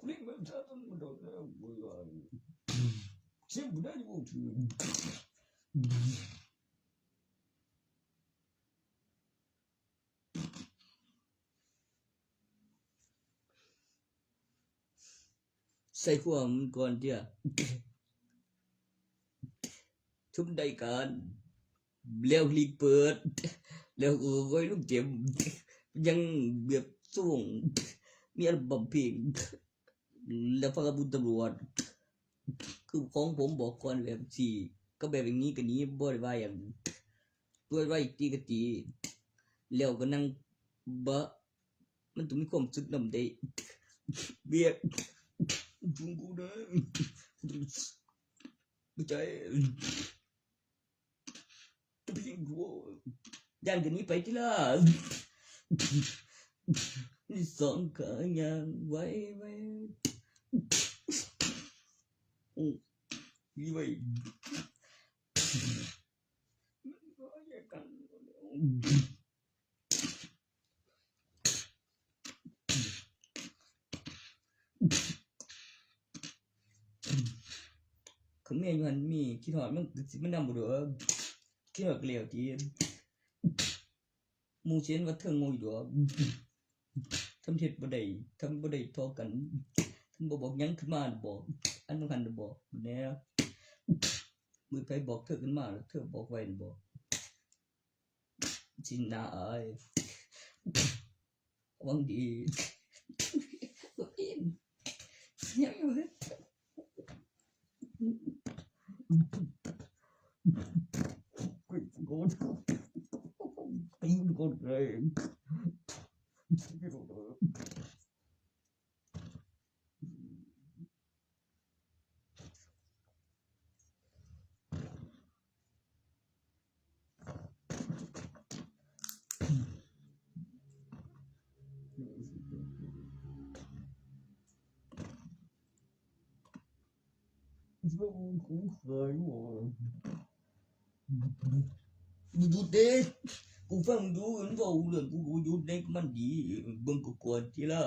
Bring them to the ເຈັບບໍ່ໄດ້ບໍ່ຖືກ. ໃສ່ຄວາມກ່ອນເທື່ອ ທຸບໄດ້ການ ແລ້ວລີກເປີດ ແລ້ວກໍຄ່ອຍລົງເກມ ຍັງແບບຊ່ວງ ມີອັລບັມເພງ ແລ້ວພາກັນບຸນຕຳຫຼວດ ຄືຂອງຜົມບອກກ່ອນແບບຊີ້ ກໍແບບຢ່າງນີ້ກໍໜີ ບໍ່ໄດ້ວ່າຫຍັງ ຕົວໄວຕີກໍຕີ ແລ້ວກໍນັ່ງ ບະ ມັນຕ້ອງມີຄວາມສຸກນຳເດ້ ວຽກ ຈຸງກູເດີ ບໍ່ໃຈ ຢ້ານກໍໜີໄປຕິລະ ມີສອງຂາຍ່າງໄວໆ ນີ້ໄວ ຄັນແມ່ຢູ່ຫັ້ນມີ ຄິດຮອດມັນ ຊິມານຳບໍ່ເດີ ຄິດຮອດກໍແລ້ວຕິ ໝູ່ຊິເຫັນວ່າເທິງໂງ່ຢູ່ດອກ ທຳເຮັດບໍ່ໄດ້ ທຳບໍ່ໄດ້ທໍ່ກັນ ທຳບໍ່ບອກຫຍັງຂຶ້ນມານະບໍ ອັນນັ້ນຫັ້ນນະບໍ ແນ່ ມື້ໃຜບອກເທີຂຶ້ນມາ ແລ້ວເທີບອກໄວ້ນະບໍ ຊິໜ້າອາຍ ຫວັງດີ ບໍ່ຢຸດເດ້ ກູຟັງຢູ່ມັນເວົ້າເລື່ອງ ກູບໍ່ຢຸດເດ້ ມັນດີ ເບິ່ງກະກວນທີລະ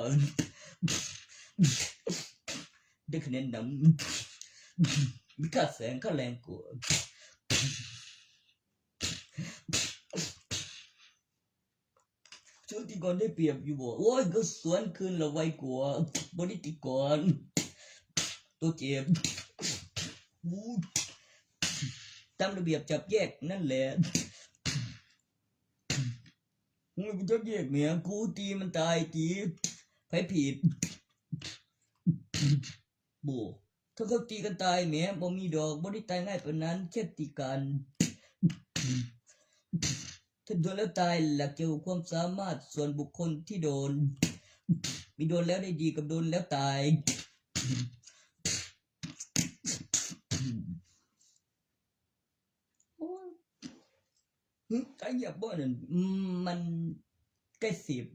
ໄດ້ຄະແນນນຳ ມີຄ່າແສງຄ່າແຮງກວ່າ. ຊຸດທີ່ກ່ອນໄດ້ປຽບຢູ່ບໍ່? ໂອ້ຍ ກໍສວນຄືນລະໄວກວ່າ ບໍ່ໄດ້ຕິກ່ອນ ໂຕເຈັບ ຕາມລະບຽບຈັບແຍກນັ້ນແຫຼະ ໂອ້ຍ ຈັບແຍກແໝ່ ກູຕີມັນຕາຍຕິ ໃຜຜິດ? ບໍ່ ຖ້າເຂົາຕີກັນຕາຍແໝ່ ບໍ່ມີດອກ ບໍ່ໄດ້ຕາຍງ່າຍປານນັ້ນ ແຄ່ຕີກັນ ຖ້າໂດນແລ້ວຕາຍ ຫຼັກກ່ຽວກັບຄວາມສາມາດສ່ວນບຸກຄົນທີ່ໂດນ ມີໂດນແລ້ວໄດ້ດີກັບໂດນແລ້ວຕາຍ. ໂອ້ຍ ຫຶ ຕາຍຢາກບໍ່ນັ້ນ ອືມ ມັນໃກ້ສິບ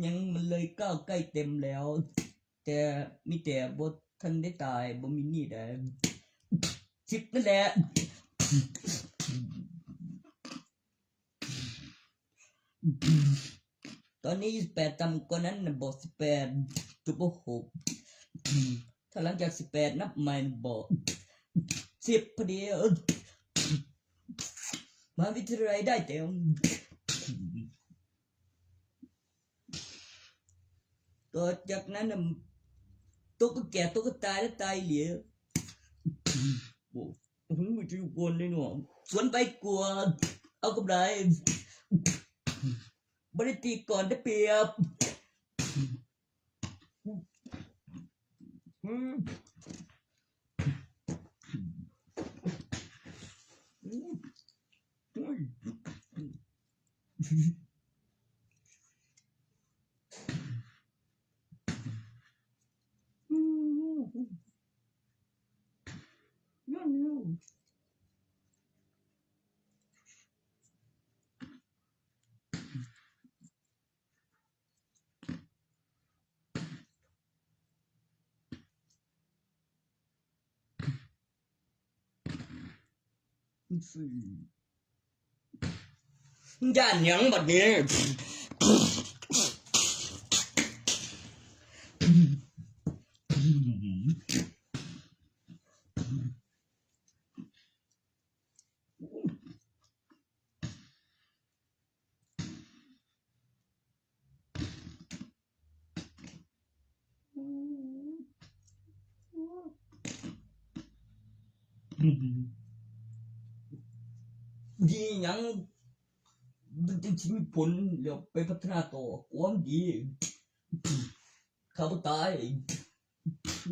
ຍັງ ມັນເລີຍກ້າວໃກ້ເຕັມແລ້ວ ແຕ່ມີແຕ່ບໍ່ທັນໄດ້ຕາຍ ບໍ່ມີນີ້ໃດ ສິບນັ້ນແຫຼະ. ຕອນນີ້ຊາວແປດ ຕ່ຳກວ່ານັ້ນນະບໍ ຊາວແປດຈຸດຫົກ ຖ້າຫຼັງຈາກຊາວແປດນັບໃໝ່ນະບໍ ສິບພໍດີ ມະຫາວິທະຍາໄລໄດ້ແຕ່ ຕໍ່ຈາກນັ້ນນະ ໂຕກໍແກ່ ໂຕກໍຕາຍ ແລ້ວຕາຍອີ່ຫຼີ ໂອ້ ຫື ຖືກຄົນເລີຍເນາະ ສວນໄປກວ່າ ເອົາກຳໄລ ບໍ່ໄດ້ຕີກ່ອນໄດ້ປຽບ. ຢ້ານຫຍັງບັດນີ້? ຫື ຫື ຫື ຫື. ດີຫຍັງ ມັນຈຶ່ງຊິມີຜົນ ແລ້ວໄປພັດທະນາຕໍ່ຄວາມດີ. ຂ້າບໍ່ຕາຍ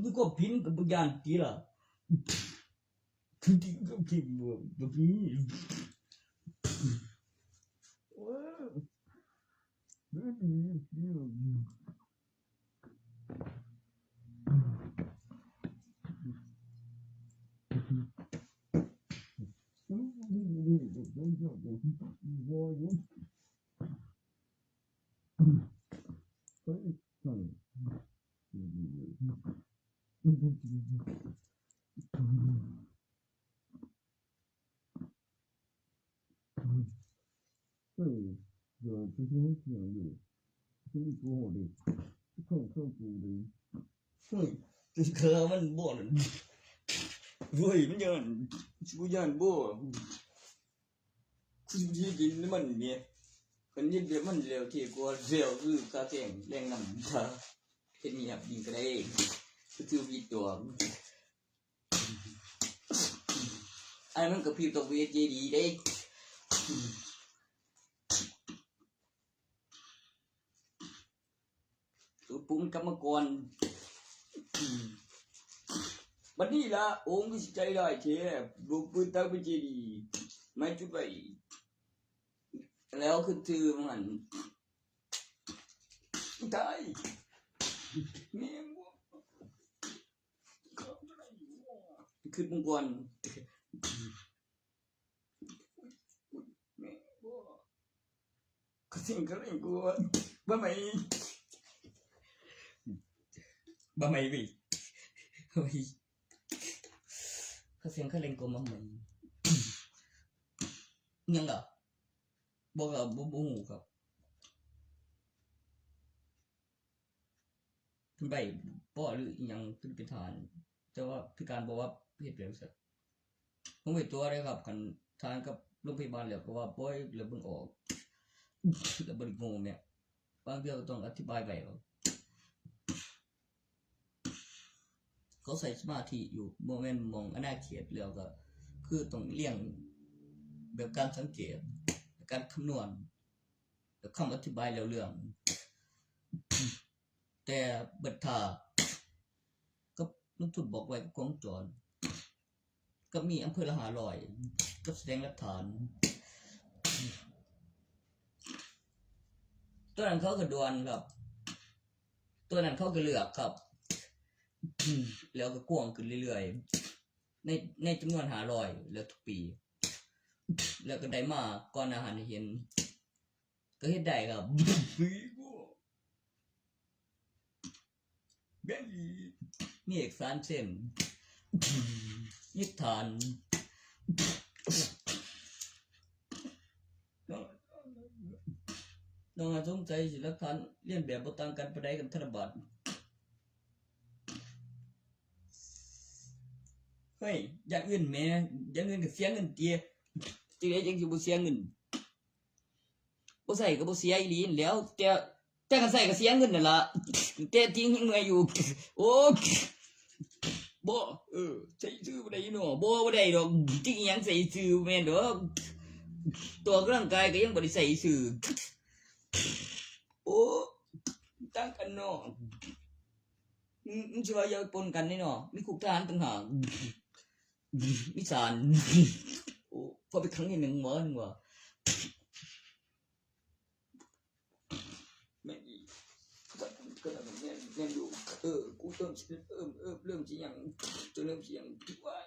ມີຄວາມຜິດກໍບໍ່ຢ້ານຕິລະ. ຄືທີ່ເຂົາຄິດວ່າ ແບບນີ້ ໂອ້ຍ ແບບນີ້ ເອີ ດຽວຊິເຮັດຫຍັງຢູ່ ຊິໂກເດ້ ເຂົ້າ ເຂົ້າກູເດ້ ເຮີ້ຍ ຕິດເຄືອມັນບໍ່ ໂອ້ຍ ມັນຢ້ານ ຊິບໍ່ຢ້ານບໍ່? ຄືຊິເຮັດດິນໃຫ້ມັນແໝ່ ຄັນເຮັດແບບມັນແລ້ວ ເທ່ກວ່າແລ້ວ ຄືຄ່າແຮງແຮງນຳ ເຮັດຫຍັງດີກໍໄດ້ ຄືຖືຜິດຕົວ ອັນນັ້ນມັນກໍຜິດຕໍ່ເວທເຈດີເດ້ ໂຕປຸງກຳມະກອນ ບັດນີ້ລະ ໂອ້ ຄືຊິໃຈຮ້າຍແທ້ ບໍ່ເປີດຕັກເປັນເຈດີ ໄມ້ຈຸດໄວ້ ແລ້ວຄືຖືມັນ ຕາຍ ແມ່ນບໍ່? ຄືເບິ່ງກ່ອນ ແມ່ນບໍ່? ຂ້າເສັງຂ້າເລັ່ງກວ່າ ບໍ່ໄໝ ບໍ່ໄໝເວີຍ ເອີຍ ຂ້າເສັງຂ້າເລັ່ງກວ່າ ບໍ່ໄໝ ຫຍັງລະ? ບໍ່ ກໍບໍ່ ບໍ່ຮູ້ຄັບ. ເພິ່ນໄປບໍ່ ຫຼືອີ່ຫຍັງ ເພິ່ນເປັນທະຫານ ແຕ່ວ່າພິການບໍ່ວ່າເຮັດແບບຊັ້ນ ບໍ່ໄດ້ຕົວະເດ້ຄັບ. ຄັນທະຫານກັບໂລງພະຍາບານແລ້ວກໍວ່າປ່ອຍແລ້ວເບິ່ງອອກ ແລ້ວບໍ່ໄດ້ໂງ່ແມ່ ບາງເທື່ອກໍຕ້ອງອະທິບາຍໄປວ່າ ເຂົາໃສ່ສະມາທິຢູ່ ບໍ່ແມ່ນໝ່ອງອານາເຂດ ແລ້ວກໍຄືຕ້ອງລຽງແບບການສັງເກດ ການຄຳນວນ ແລ້ວຄຳອະທິບາຍແລ້ວເລື່ອງ ແຕ່ເບິດທ່າກັບລົງທຶນບອກໄວ້ກັບກ້ອງຈອນ ກໍມີອຳເພີລະຫ້າຮ້ອຍ ກັບສະແດງຫຼັກຖານ ຕົວນັ້ນເຂົາກໍດ່ວນຄັບ ຕົວນັ້ນເຂົາກໍເລືອກຄັບ ແລ້ວກໍກວງຂຶ້ນເລື້ອຍໆ ໃນ ໃນຈຳນວນຫ້າຮ້ອຍ ແລ້ວທຸກປີ ແລ້ວກໍໄດ້ມາກ່ອນໜ້າຫັ້ນໃຫ້ເຫັນ ກໍເຮັດໄດ້ຄັບ ແບບນີ້ ມີເອກສານເຊັນ ມີຫຼັກຖານ ນ້ອງສົງໄສຊິຫຼັກຖານລຽນແບບບໍ່ຕ່າງກັນປານໃດກັນທະນະບັດ. ເຮີ້ຍ ຢ່າງອື່ນແໝ ຢ່າງອື່ນກໍເສຍເງິນຕິ ຈັ່ງໃດຈັ່ງຊິບໍ່ເສຍເງິນ? ບໍ່ໃຊ້ກໍບໍ່ເສຍອີ່ຫຼີຫັ້ນແຫຼ້ວ ແຕ່ ແຕ່ຄັນໃຊ້ກໍເສຍເງິນນັ້ນລະ ແຕ່ຕິງຍັງເມື່ອຍຢູ່. ໂອ້ ບໍ່ ເອີ ໃຊ້ຊື່ບໍ່ໄດ້ເນາະ ບໍ່ ບໍ່ໄດ້ດອກ ຕິງຫຍັງໃຊ້ຊື່ ບໍ່ແມ່ນດອກ ຕົວອອກກຳລັງກາຍກໍຍັງບໍ່ໄດ້ໃຊ້ຊື່. ໂອ້ ຕ່າງກັນເນາະ ອືມ ຊິວ່າຢ່າໄປປົນກັນເດ້ເນາະ ມີຄຸກທະຫານຕ່າງຫາກ ມີສານ ໂອ້ ເຂົາໄປຂັງເຮັດຫຍັງວະ ວ່າ ແມ່ນອີກ ແມ່ນ ແມ່ນຢູ່ ເອີ ກູເລີ່ມຊິ ເລີ່ມ ເລີ່ມ ເລີ່ມຊິຫຍັງ ຈົນເລີ່ມຊິຫຍັງ ວ້າຍ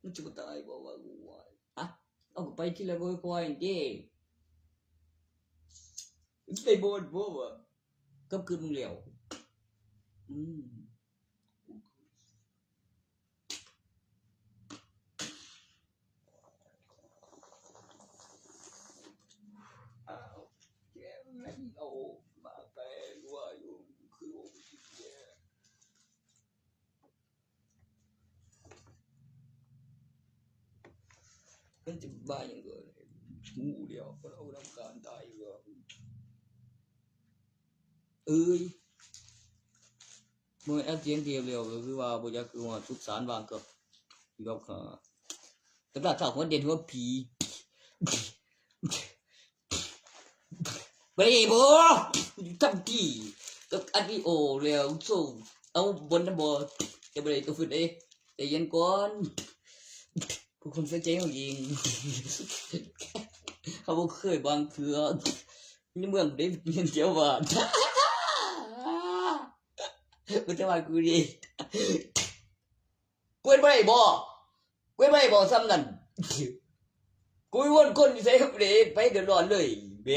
ມັນຊິບໍ່ຕາຍບໍ່ວະ ກູວ່າ ຮະ ເອົາ ກໍໄປທີລະຄ່ອຍໆເດ້ ໄດ້ບໍ່ ບໍ່ວະ ກັບຄືນມຶງແລ້ວ ອືມ. ອ້າວ ແກະມັນເອົາມາແປວ່າຢູ່ ຄືວ່າ ມັນຈະບ້າຫຍັງກໍຮູ້ແລ້ວ ມັນເອົານຳການຕາຍຢູ່. ເອີຍ ບໍ່ແມ່ນແອັບ ທີເອັນ ທີ ແລ້ວ ກໍຄືວ່າບໍ່ຢາກຄືວ່າສຸດສານວ່າງເກີບ ດອກ ເອີ ຕຳລາຊາວຫົວເດັ່ນຫົວຜີ ໄປບໍ່ ທຳທີ່ກັບອັດວິດີໂອແລ້ວສົ່ງ ເອົາ ບ່ອນນຳບໍ່ ຈະບໍ່ໄດ້ຕົວຟື້ນເດ້ ໃຈເຢັນກ່ອນ ຜູ້ຄົນໃສ່ໃຈເຮົາເອງ ເຮົາບໍ່ເຄີຍບາງເທື່ອ ໃນເມືອງໄດ້ເຫັນແຕ່ວ່າ ບໍ່ຈະວ່າກູເດ້ ກູເຮັດບໍ່ໄດ້ບໍ່? ກູເຮັດບໍ່ໄດ້ບໍ່ສ່ຳນັ້ນ? ກູວອນຄົນຢູ່ໃສ ກູເດ້ເຮັດໄປເດືອດຮ້ອນເລີຍແໝ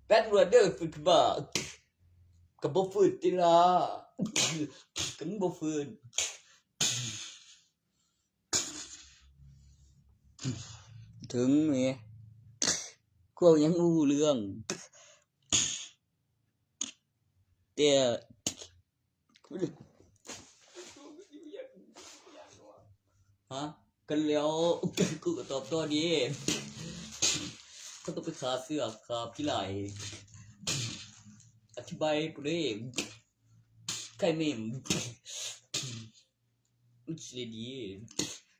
ແປດຕຳຫຼວດເດີ ຟື້ນຂຶ້ນມາ ກໍບໍ່ຟື້ນຕິລະ ກໍບໍ່ຟື້ນ ເຖິງແໝ ກວມຍັງຮູ້ເລື່ອງ ແຕ່ ຮະ ກັນແລ້ວ ກູກໍຕອບຕໍ່ດີ ເຂົາຕ້ອງໄປຂ້າເສືອຂ້າຜີຫຼາຍ ອະທິບາຍໃຫ້ກູເດ້ ໃຄເມມ ມັນຊິໄດ້ດີ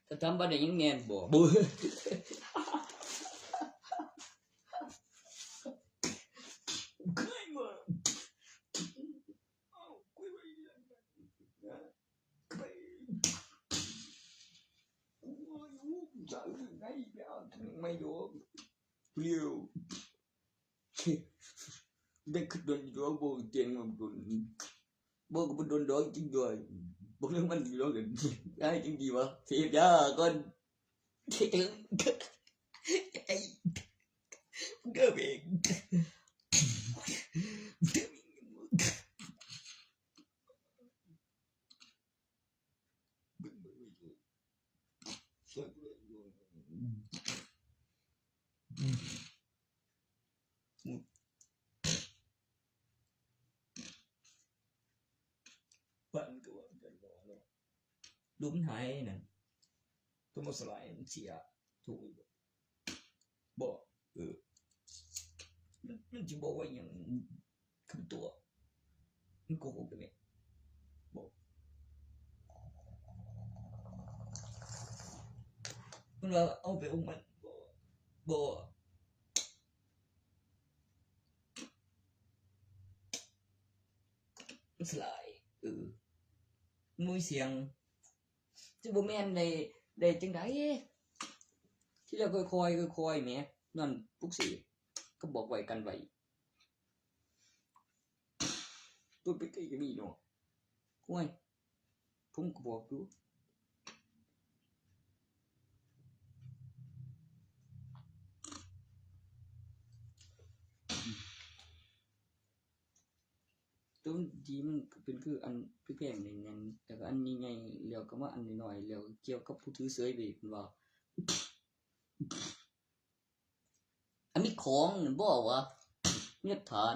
ຖ້າຖາມວ່າໄດ້ຫຍັງແນ່ບໍ່? ບໍ່ ໄດ້ຄິດດົນຢູ່ ບໍ່ແຈ້ງວ່າດົນ ບໍ່ ກໍບໍ່ດົນດອກ ຈິງດ້ວຍ ບໍ່ເລື່ອງມັນດອກ ອ້າຍຈຶ່ງດີວະ ເສບຢາກ່ອນ ເດີເບງ ລົມຫາຍນັ້ນ ຕົວມາສະຫຼາຍມັນເສຍ ໂທ ບໍ່ ເອີ ມັນ ມັນຊິບອກວ່າຫຍັງ ຄືຕົວ ມັນໂກຫກໄດ້ແມ່ ບໍ່ ມັນວ່າເອົາໄປອົງມັນ ບໍ່ ບໍ່ ມັນສະຫຼາຍ ເອີ ມັນບໍ່ມີສຽງ ຊິບໍ່ແມ່ນໄດ້ ໄດ້ຈັ່ງໃດ ທີ່ແລ້ວຄ່ອຍໆ ຄ່ອຍໆແໝ ນອນປຸກເສກ ກໍບອກໄວ້ກັນໄວ້ ຕົວເປັນໄກ່ກໍມີເນາະ ໂອ້ຍ ຜົມກໍບອກຢູ່ ຕົວທີ່ມັນກໍເປັນຄືອັນແພງໆ ແໜ້ນໆ ແລ້ວກໍອັນໃຫຍ່ໆ ແລ້ວກໍມາອັນນ້ອຍໆ ແລ້ວກ່ຽວກັບຜູ້ຖືເສຍໄປ ເພິ່ນວ່າ ອັນມີຂອງນັ້ນບໍ່ວະ ມີຫຼັກຖານ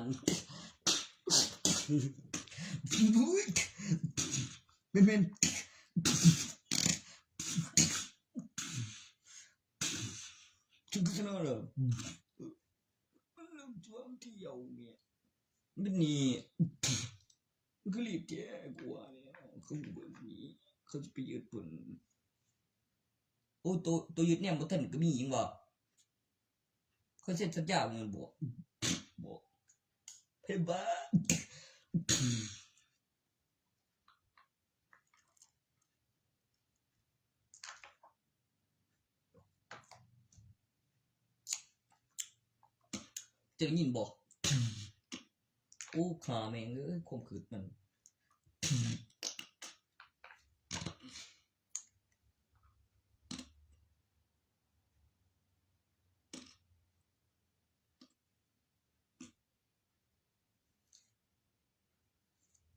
ແມ່ນໆ ເປັນຂະໜາດ ເລີ່ມຊ່ວງທ່ຽວນີ້ ມັນນີ້ ມັນຄືລີບແທ້ ກູວ່າແລ້ວ ຄືເບິ່ງນີ້ ເຂົາຊິໄປຍຶດເພິ່ນ ໂອ້ ໂຕ ໂຕຍຶດແນວບໍ່ທັນກໍມີຫຍັງວະ ເຂົາເຊັນສັນຍາເງິນບໍ່ ບໍ່ ໃຜບ້າ ເຈົ້າໄດ້ຍິນບໍ່? ໂອ້ ຂ້າແມ່ງເອີຍ ຄວາມຄຶດມັນ.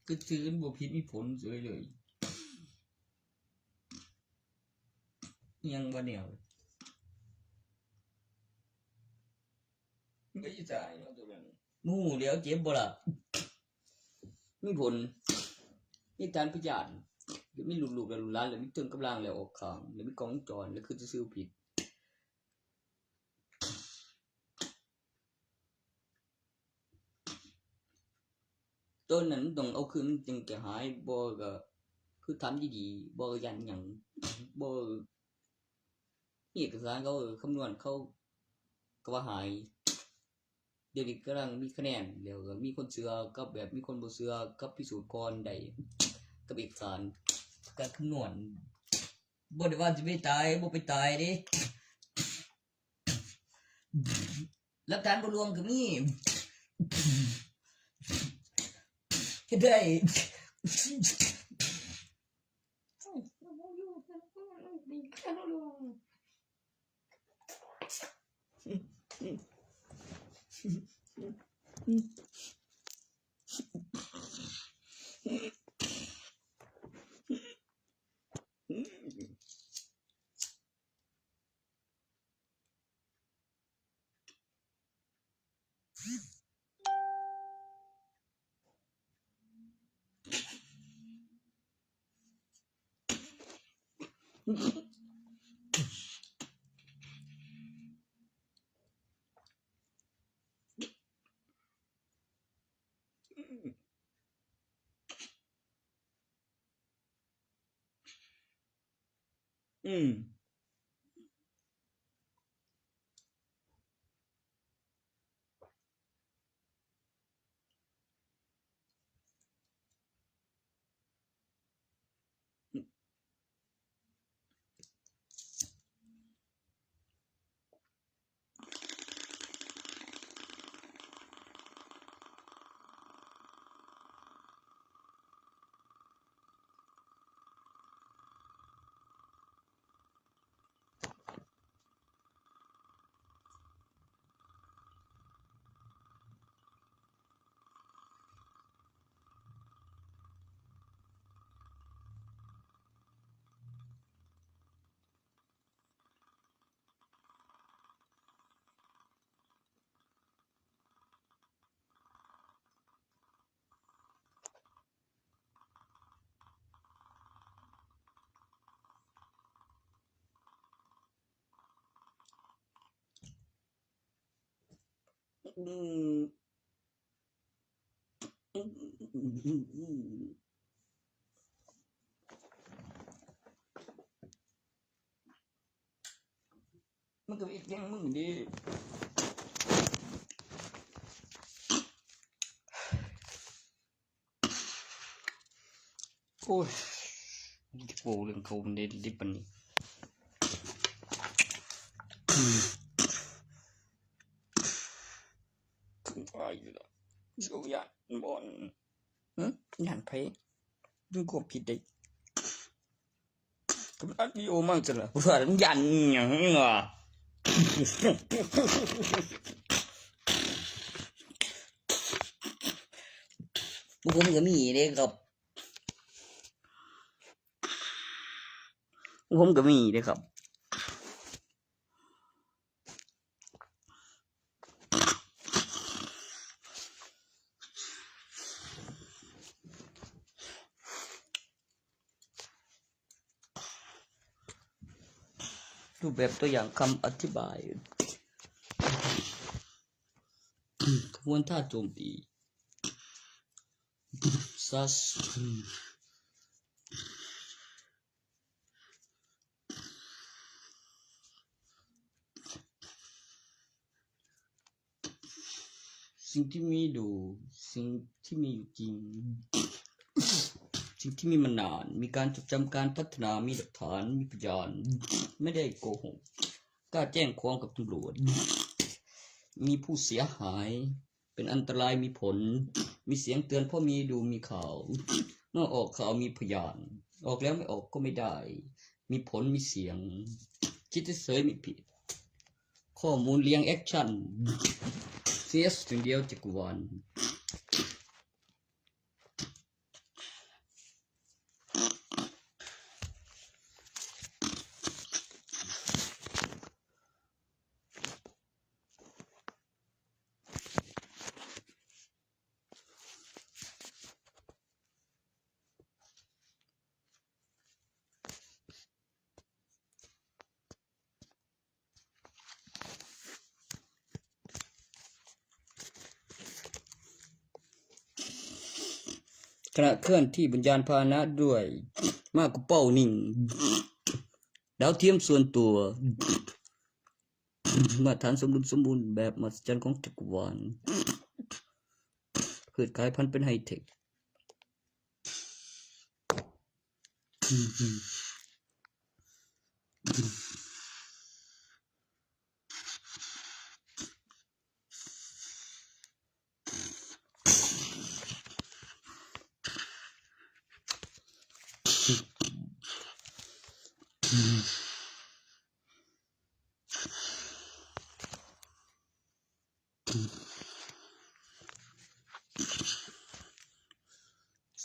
ກະຊື່ມັນບໍ່ຜິດມີຜົນເສີຍເລີຍ. ອີ່ຫຍັງວະແນວ ມັນກະອີສາຍເນາະຕົວນັ້ນ. ຮູ້ແລ້ວເຈັບບໍ່ລະ? ມີຜົນ ມີການພະຍາດ ມີລູກໆ ແລະ ລູກຫຼານ ແລະ ມີເຄື່ອງກຳລັງ ແລະ ອອກຂ້າງ ແລະ ມີກ້ອງວົງຈອນ ແລະ ຄືຊື່ຜິດ. ຕົວນັ້ນມັນຕ້ອງເອົາຄືນ ມັນຈຶ່ງຈະຫາຍ ບໍ່ກໍຄືຖາມດີໆ ບໍ່ກໍຢ້ານຫຍັງ ບໍ່ ເອກະສານເຂົາ ເອີ ຄຳນວນເຂົາກໍວ່າຫາຍ. ດຽວນີ້ກຳລັງມີຄະແນນ ແລ້ວກໍມີຄົນເຊື່ອກັບແບບມີຄົນບໍ່ເຊື່ອ ກັບພິສູດກ່ອນໄດ້ ກັບເອກະສານ ການຄຳນວນ. ບໍ່ໄດ້ວ່າຊິໄປຕາຍ ບໍ່ໄປຕາຍເດ້. ຫຼັກຖານບໍ່ລວມກໍມີ ເຮັດໄດ້. ອືມ. ມັນກໍເຮັດຫຍັງມຶງເດ້. ໂອ້ຍ ເວົ້າເລື່ອງເຂົາເດ້ ເດ້ປານນີ້. ຢ້ານບໍ່? ຫຶ? ຢ້ານໃຜ? ເປັນຄວາມຜິດໃດ? ກໍອັດວິດີໂອມາຊັ້ນລະ ວ່າຢ້ານຫຍັງວະ? ພວກຜົມກໍມີເດ້ຄັບ ພວກຜົມກໍມີເດ້ຄັບ. ຮູບແບບຕົວຢ່າງຄຳອະທິບາຍ ຂະບວນທ່າໂຈມຕີ ຊັສ ສິ່ງທີ່ມີຢູ່ ສິ່ງທີ່ມີຢູ່ຈິງ ສິ່ງທີ່ມີມານານ ມີການຈົດຈຳການພັດທະນາ ມີຫຼັກຖານ ມີພະຍານ ໄມ່ໄດ້ໂກຫົກ ກ້າແຈ້ງຄວາມກັບຕຳຫຼວດ ມີຜູ້ເສຍຫາຍ ເປັນອັນຕະລາຍມີຜົນ ມີສຽງເຕືອນເພາະມີດູມີຂ່າວ ເມື່ອອອກຂ່າວມີພະຍານ ອອກແລ້ວໄມ່ອອກກໍໄມ່ໄດ້ ມີຜົນມີສຽງ ຄິດເສຍເສີຍມີຜິດ ຂໍ້ມູນລຽງແອັກຊັນ ເສຍໜຶ່ງດຽວຈັກກະວານ. ເ ຂະນະເຄື່ອນທີ່ບົນຍານພາຫະນະດ້ວຍມາໂກເປົານິງ ດາວທຽມສ່ວນຕົວ ມາດຕະຖານສົມດຸນສົມບູນແບບມະຫັດສະຈັນຂອງຈັກກະວານ ພືດຂະຫຍາຍພັນເປັນໄຮເທັກ.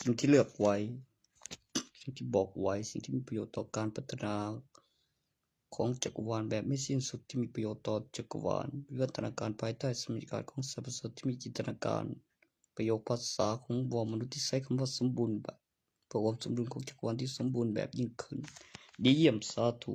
ສິ່ງທີ່ເລືອກໄວ້, ສິ່ງທີ່ບອກໄວ້, ສິ່ງທີ່ມີປະໂຫຍດຕໍ່ການພັດທະນາຂອງຈັກກະວານແບບມີສິ້ນສຸດ ທີ່ມີປະໂຫຍດຕໍ່ຈັກກະວານ, ວິວັດທະນາການພາຍໃຕ້ສຳລັບການຂອງສັບພະສັດທີ່ມີຈິນຕະນາການ, ປະໂຫຍກພາສາຂອງພວກມະນຸດທີ່ໃຊ້ຄຳວ່າສົມບູນແບບ ເພື່ອຄວາມສົມດຸນຂອງຈັກກະວານທີ່ສົມບູນແບບຍິ່ງຂຶ້ນ. ດີຢ້ຽມ, ສາທຸ.